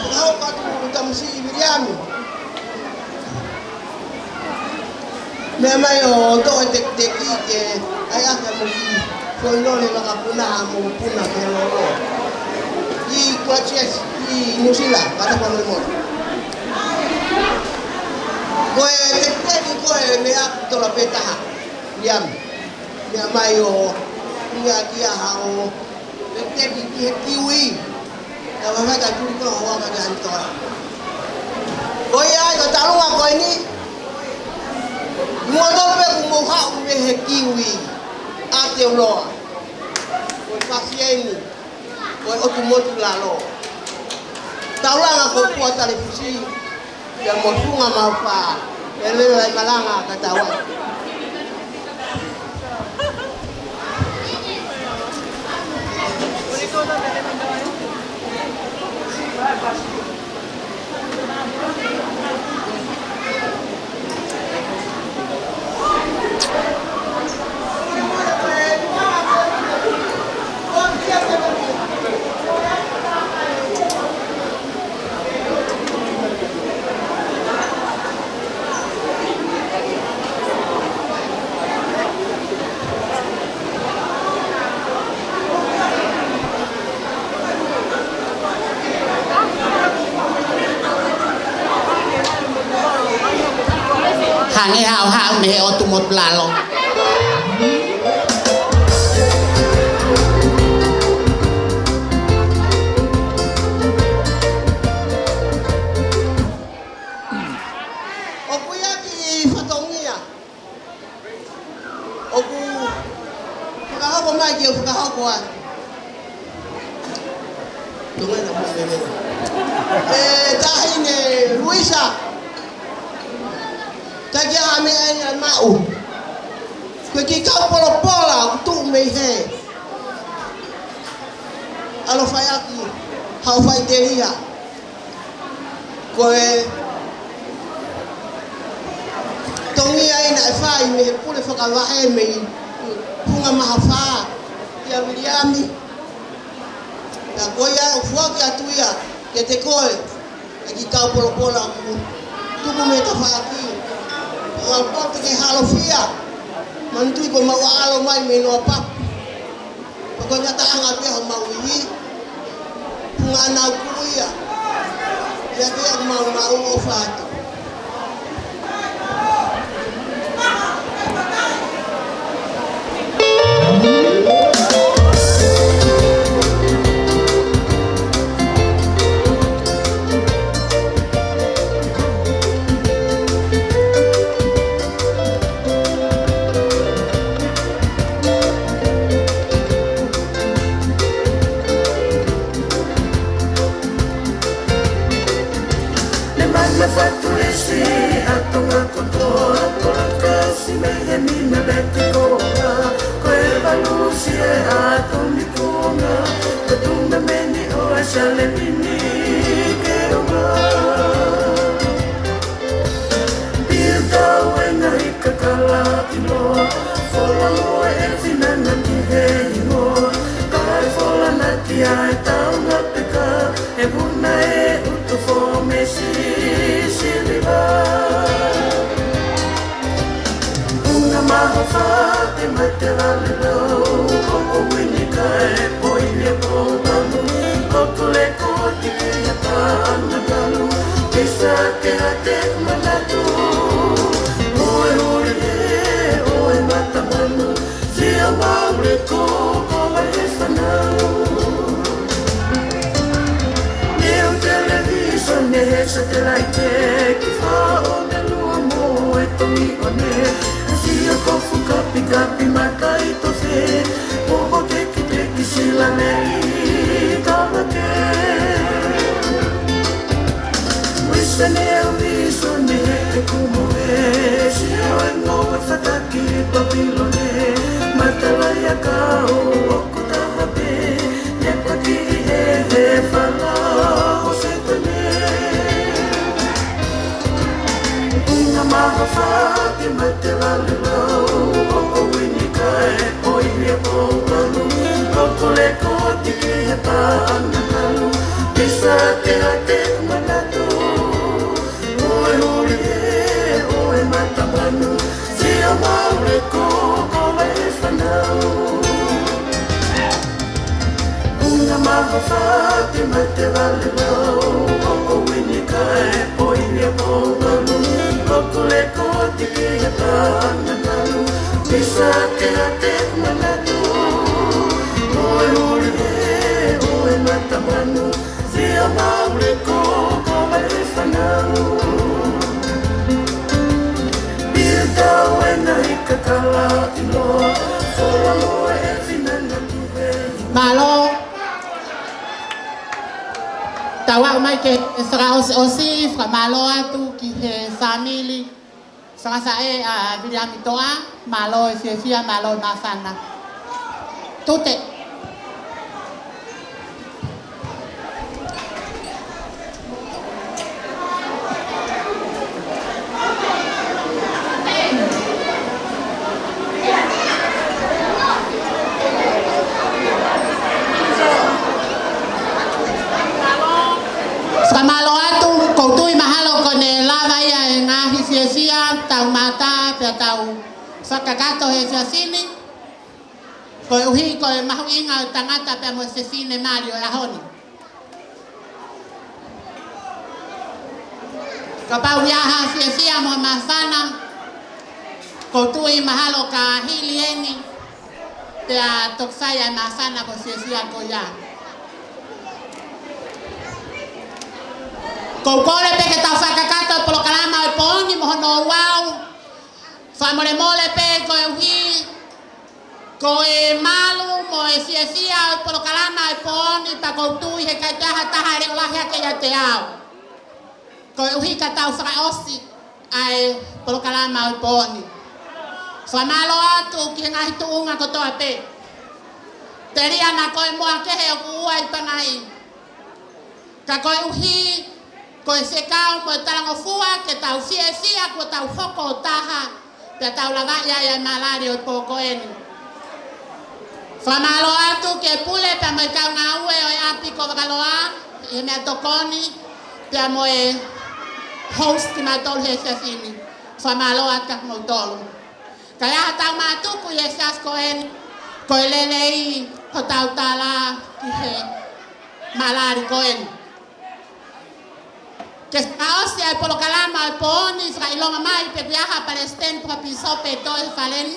fakahoko atu ki he tamasiʻi Viliami. Meʻa mai ʻo toʻo e tekiteki ke ʻai ʻaki ʻa e moki foʻi lole vakapuna ʻa e mokopuna ki he lolo. ʻI Christchurch, ʻi Nuʻusila, ka tapa mo le moto. Ko e tekiteki ko e meʻa tola pē taha, Viliami. Meʻa mai ʻo, ia kia ha ʻo, tekiteki ki he kiwi. Ka ʻoku ʻikai ke tuli ko hoa ka ke anitoa. Ko ia ai ko e taʻalunga ko eni. Mo tō pē kuo mou haʻu mei he kiwi ʻa Aotearoa. Ko e fasi eni. Ko e ʻOtu Motu Lalo. Taulanga ko Pua Talefusi. Ia mo Funga Mahaofā. E lele ai malanga ka tau ai. Hangē haʻo haʻu mei he ʻOtu Motu Lalo. ʻOku ʻi ai e kiʻi fatongia ʻoku fakahoko mai ke u fakahoko ai. Tunga na mo mele. E, Taʻahine Luisa. Taki a me ai a mau. Ko e kiʻi kau polopola ʻoku tuʻu mei he ʻalofaʻaki haʻo faʻiteliha. Ko e tongi ai naʻe fai mei he pule fakavaʻe mei Funga Mahaofā kia Viliami. Na ko ia ʻoku foaki atu ia kiate koe, ʻa e kiʻi kau polopola ʻoku tuku mei he tafaʻaki. Ko e poto ke halofia. Manatuʻi ko mau ʻalu mai mei Noapapu. Ko e ngataʻanga pē homau ivi, Funga ʻAnauku ia. Ia ke ʻoku mau maʻu ʻofa atu. Ne mana fatu esi ʻa Tonga kotoa, kola kasi mei he mina leti koa, ko e valusi e ʻa Toni Kuonga, ko Tunga Meni ʻo e Sale Mini ke onga. Pia tau e ngaahi kakala ʻiloa, fola mo e finanga ki he hingoa, kae fola nati ʻa e taunga peka, he puna e utu fōmesi siliva. Funga Mahaofā te mate lale lau, ko ko wini kae poi ne ko panu, ko ko le ko tiki he pa ana panu, pisa ke hate manatu, ʻo e huli he, ʻo e mata manu, sia maule ko ko mai he fanau. Neu televīsone he satelaite ki fā ʻo ne lua mo e tomi ʻone. Sio ko fuka pika pi mata i tofe. Popo peki peki sila nei tavake. Wisa neu vīsone he kumu e sio e ngoa fataki Papilone. Matalai a ka o ʻoku taha pē. Ne paki ʻi he Mahafa ke mate lale lau, ʻo ʻoini kae ʻoilia pō valu, ʻo kole ko tiki he paʻanga nalu, pisa te ate manatu, ʻo e huli he, ʻo e mata manu, sia maule ko, ko mai fanau. Una mahafa ke mate lale lau, ʻo ʻoini kae ʻoilia pō valu, ʻo kole ko tiki he paʻanga nalu, pisa te ate manatu, ʻo e huli he, ʻo e mata manu, sia maule ko, ko mai fanau. Pita wena i kakala ʻiloa, fola mo e finanga tuve. Mālō. Tau aʻu mai ki he fakaʻosiʻosi, fakamālō atu ki he fāmili Sakasaʻe ʻa Viliami Toʻa, mālō e fiefia, mālō e māfana. Tute. Fakamālō atu, ʻoku ou tui mahalo kuo ne lava ia e ngaahi fiefia, tau mata, pea tau fakakakato he efiafi ni. Koeʻuhi ko e mahuʻinga ʻo e tangata pea mo e fefine mali ʻo e ʻaho ni. Kapau ʻe ʻi ai ha fiefia mo e māfana, ʻoku ou tui mahalo ka hili eni, pea toki fai ʻa e māfana ko e fiefia ko ia. ʻOku ou kole pē ke tau fakakakato e polokalama ʻo e pō ni mo hono ouau. Fakamolemole pē koeʻuhi ko e malu mo e fiefia ʻo e polokalama ʻo e pō ni, pea ʻoku ou tui heʻikai toe ʻi ai ha taha ʻe leʻo lahi hake ʻiate au. Koeʻuhi ka tau fakaʻosi ʻa e polokalama ʻo e pō ni. Fakamālō atu ki he ngaahi tuʻunga kotoa pē. Telia naʻa ko e moa kehe ʻoku ua ʻi Pangai. Ka koeʻuhi ko e fekau mo e talangofua ke tau fiefia kuo tau hoko ʻo taha, pea tau lavaʻi ai ʻa e malali ʻo e pō ko eni. Fakamālō atu ki he pule pea mo e kau ngāue ʻo e ʻapi ko Vakaloa, ʻi he meʻatokoni, pea mo e host kimautolu he efiafi ni. Fakamālō atu kia kimoutolu. Ka ʻi ai ha tau mātuku ʻi he efiafi ko eni, ko e lelei hotau tala ki he malali ko eni. Ke fakaʻosi ʻa e polokalama ʻo e pō ni, fakaʻilonga mai pe ʻoku ʻi ai ha palesiteni pe ko ha pīsope ʻe tō he fale ni.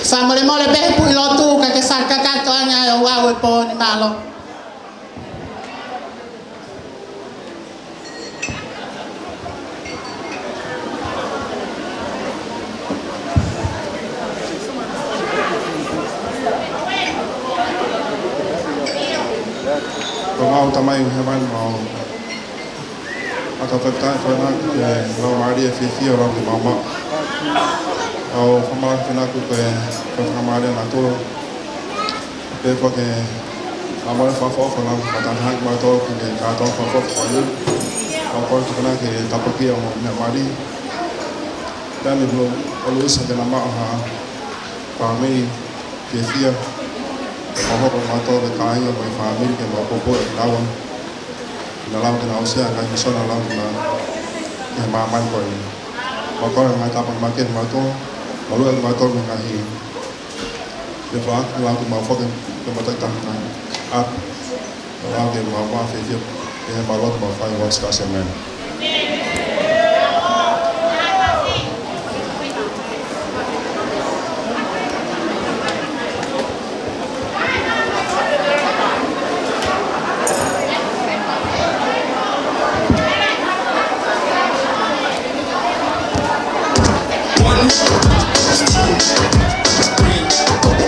Fakamolemole pē he puhi lotu, ka ke fakakakato ange ʻa e ouau ʻo e pō ni, mālō. Ko e ngaahi tamai he mani mau ʻa ka fakataha ko ena ke lau mālie fiefia lau ke maumau. ʻOku ou fakamālō atu ko e fakamālō atu. Pea ʻoku ou fie maʻu e fakaʻofoʻofa ʻo e fakataha kimautolu ki he kātoa fakaʻofoʻofa ko eni. ʻOku ou kole atu ko ena ke tāpuakiʻi ʻa e meʻa mali. Pea ne ʻalu ʻo ʻalu ʻisa ke na maʻu ha fāmili fiefia. Ke mau hoko kimautolu ko e kāinga mo e fāmili ke mau poupou ʻi he ʻaho ni. Ke na lau ke na ʻosi ʻa e ngaahi misiona lau ke na ki he māmani ko eni. Mau kole ngaahi tāpuaki makehe kimautolu. Mau lue kimautolu ngaahi Ke fā, ke lau ke mau foki, ke mau taki taha. ʻAp. Ke lau ke mau mā fiefia, ke mau lotu mau fai, what's that, amen. One, two, three.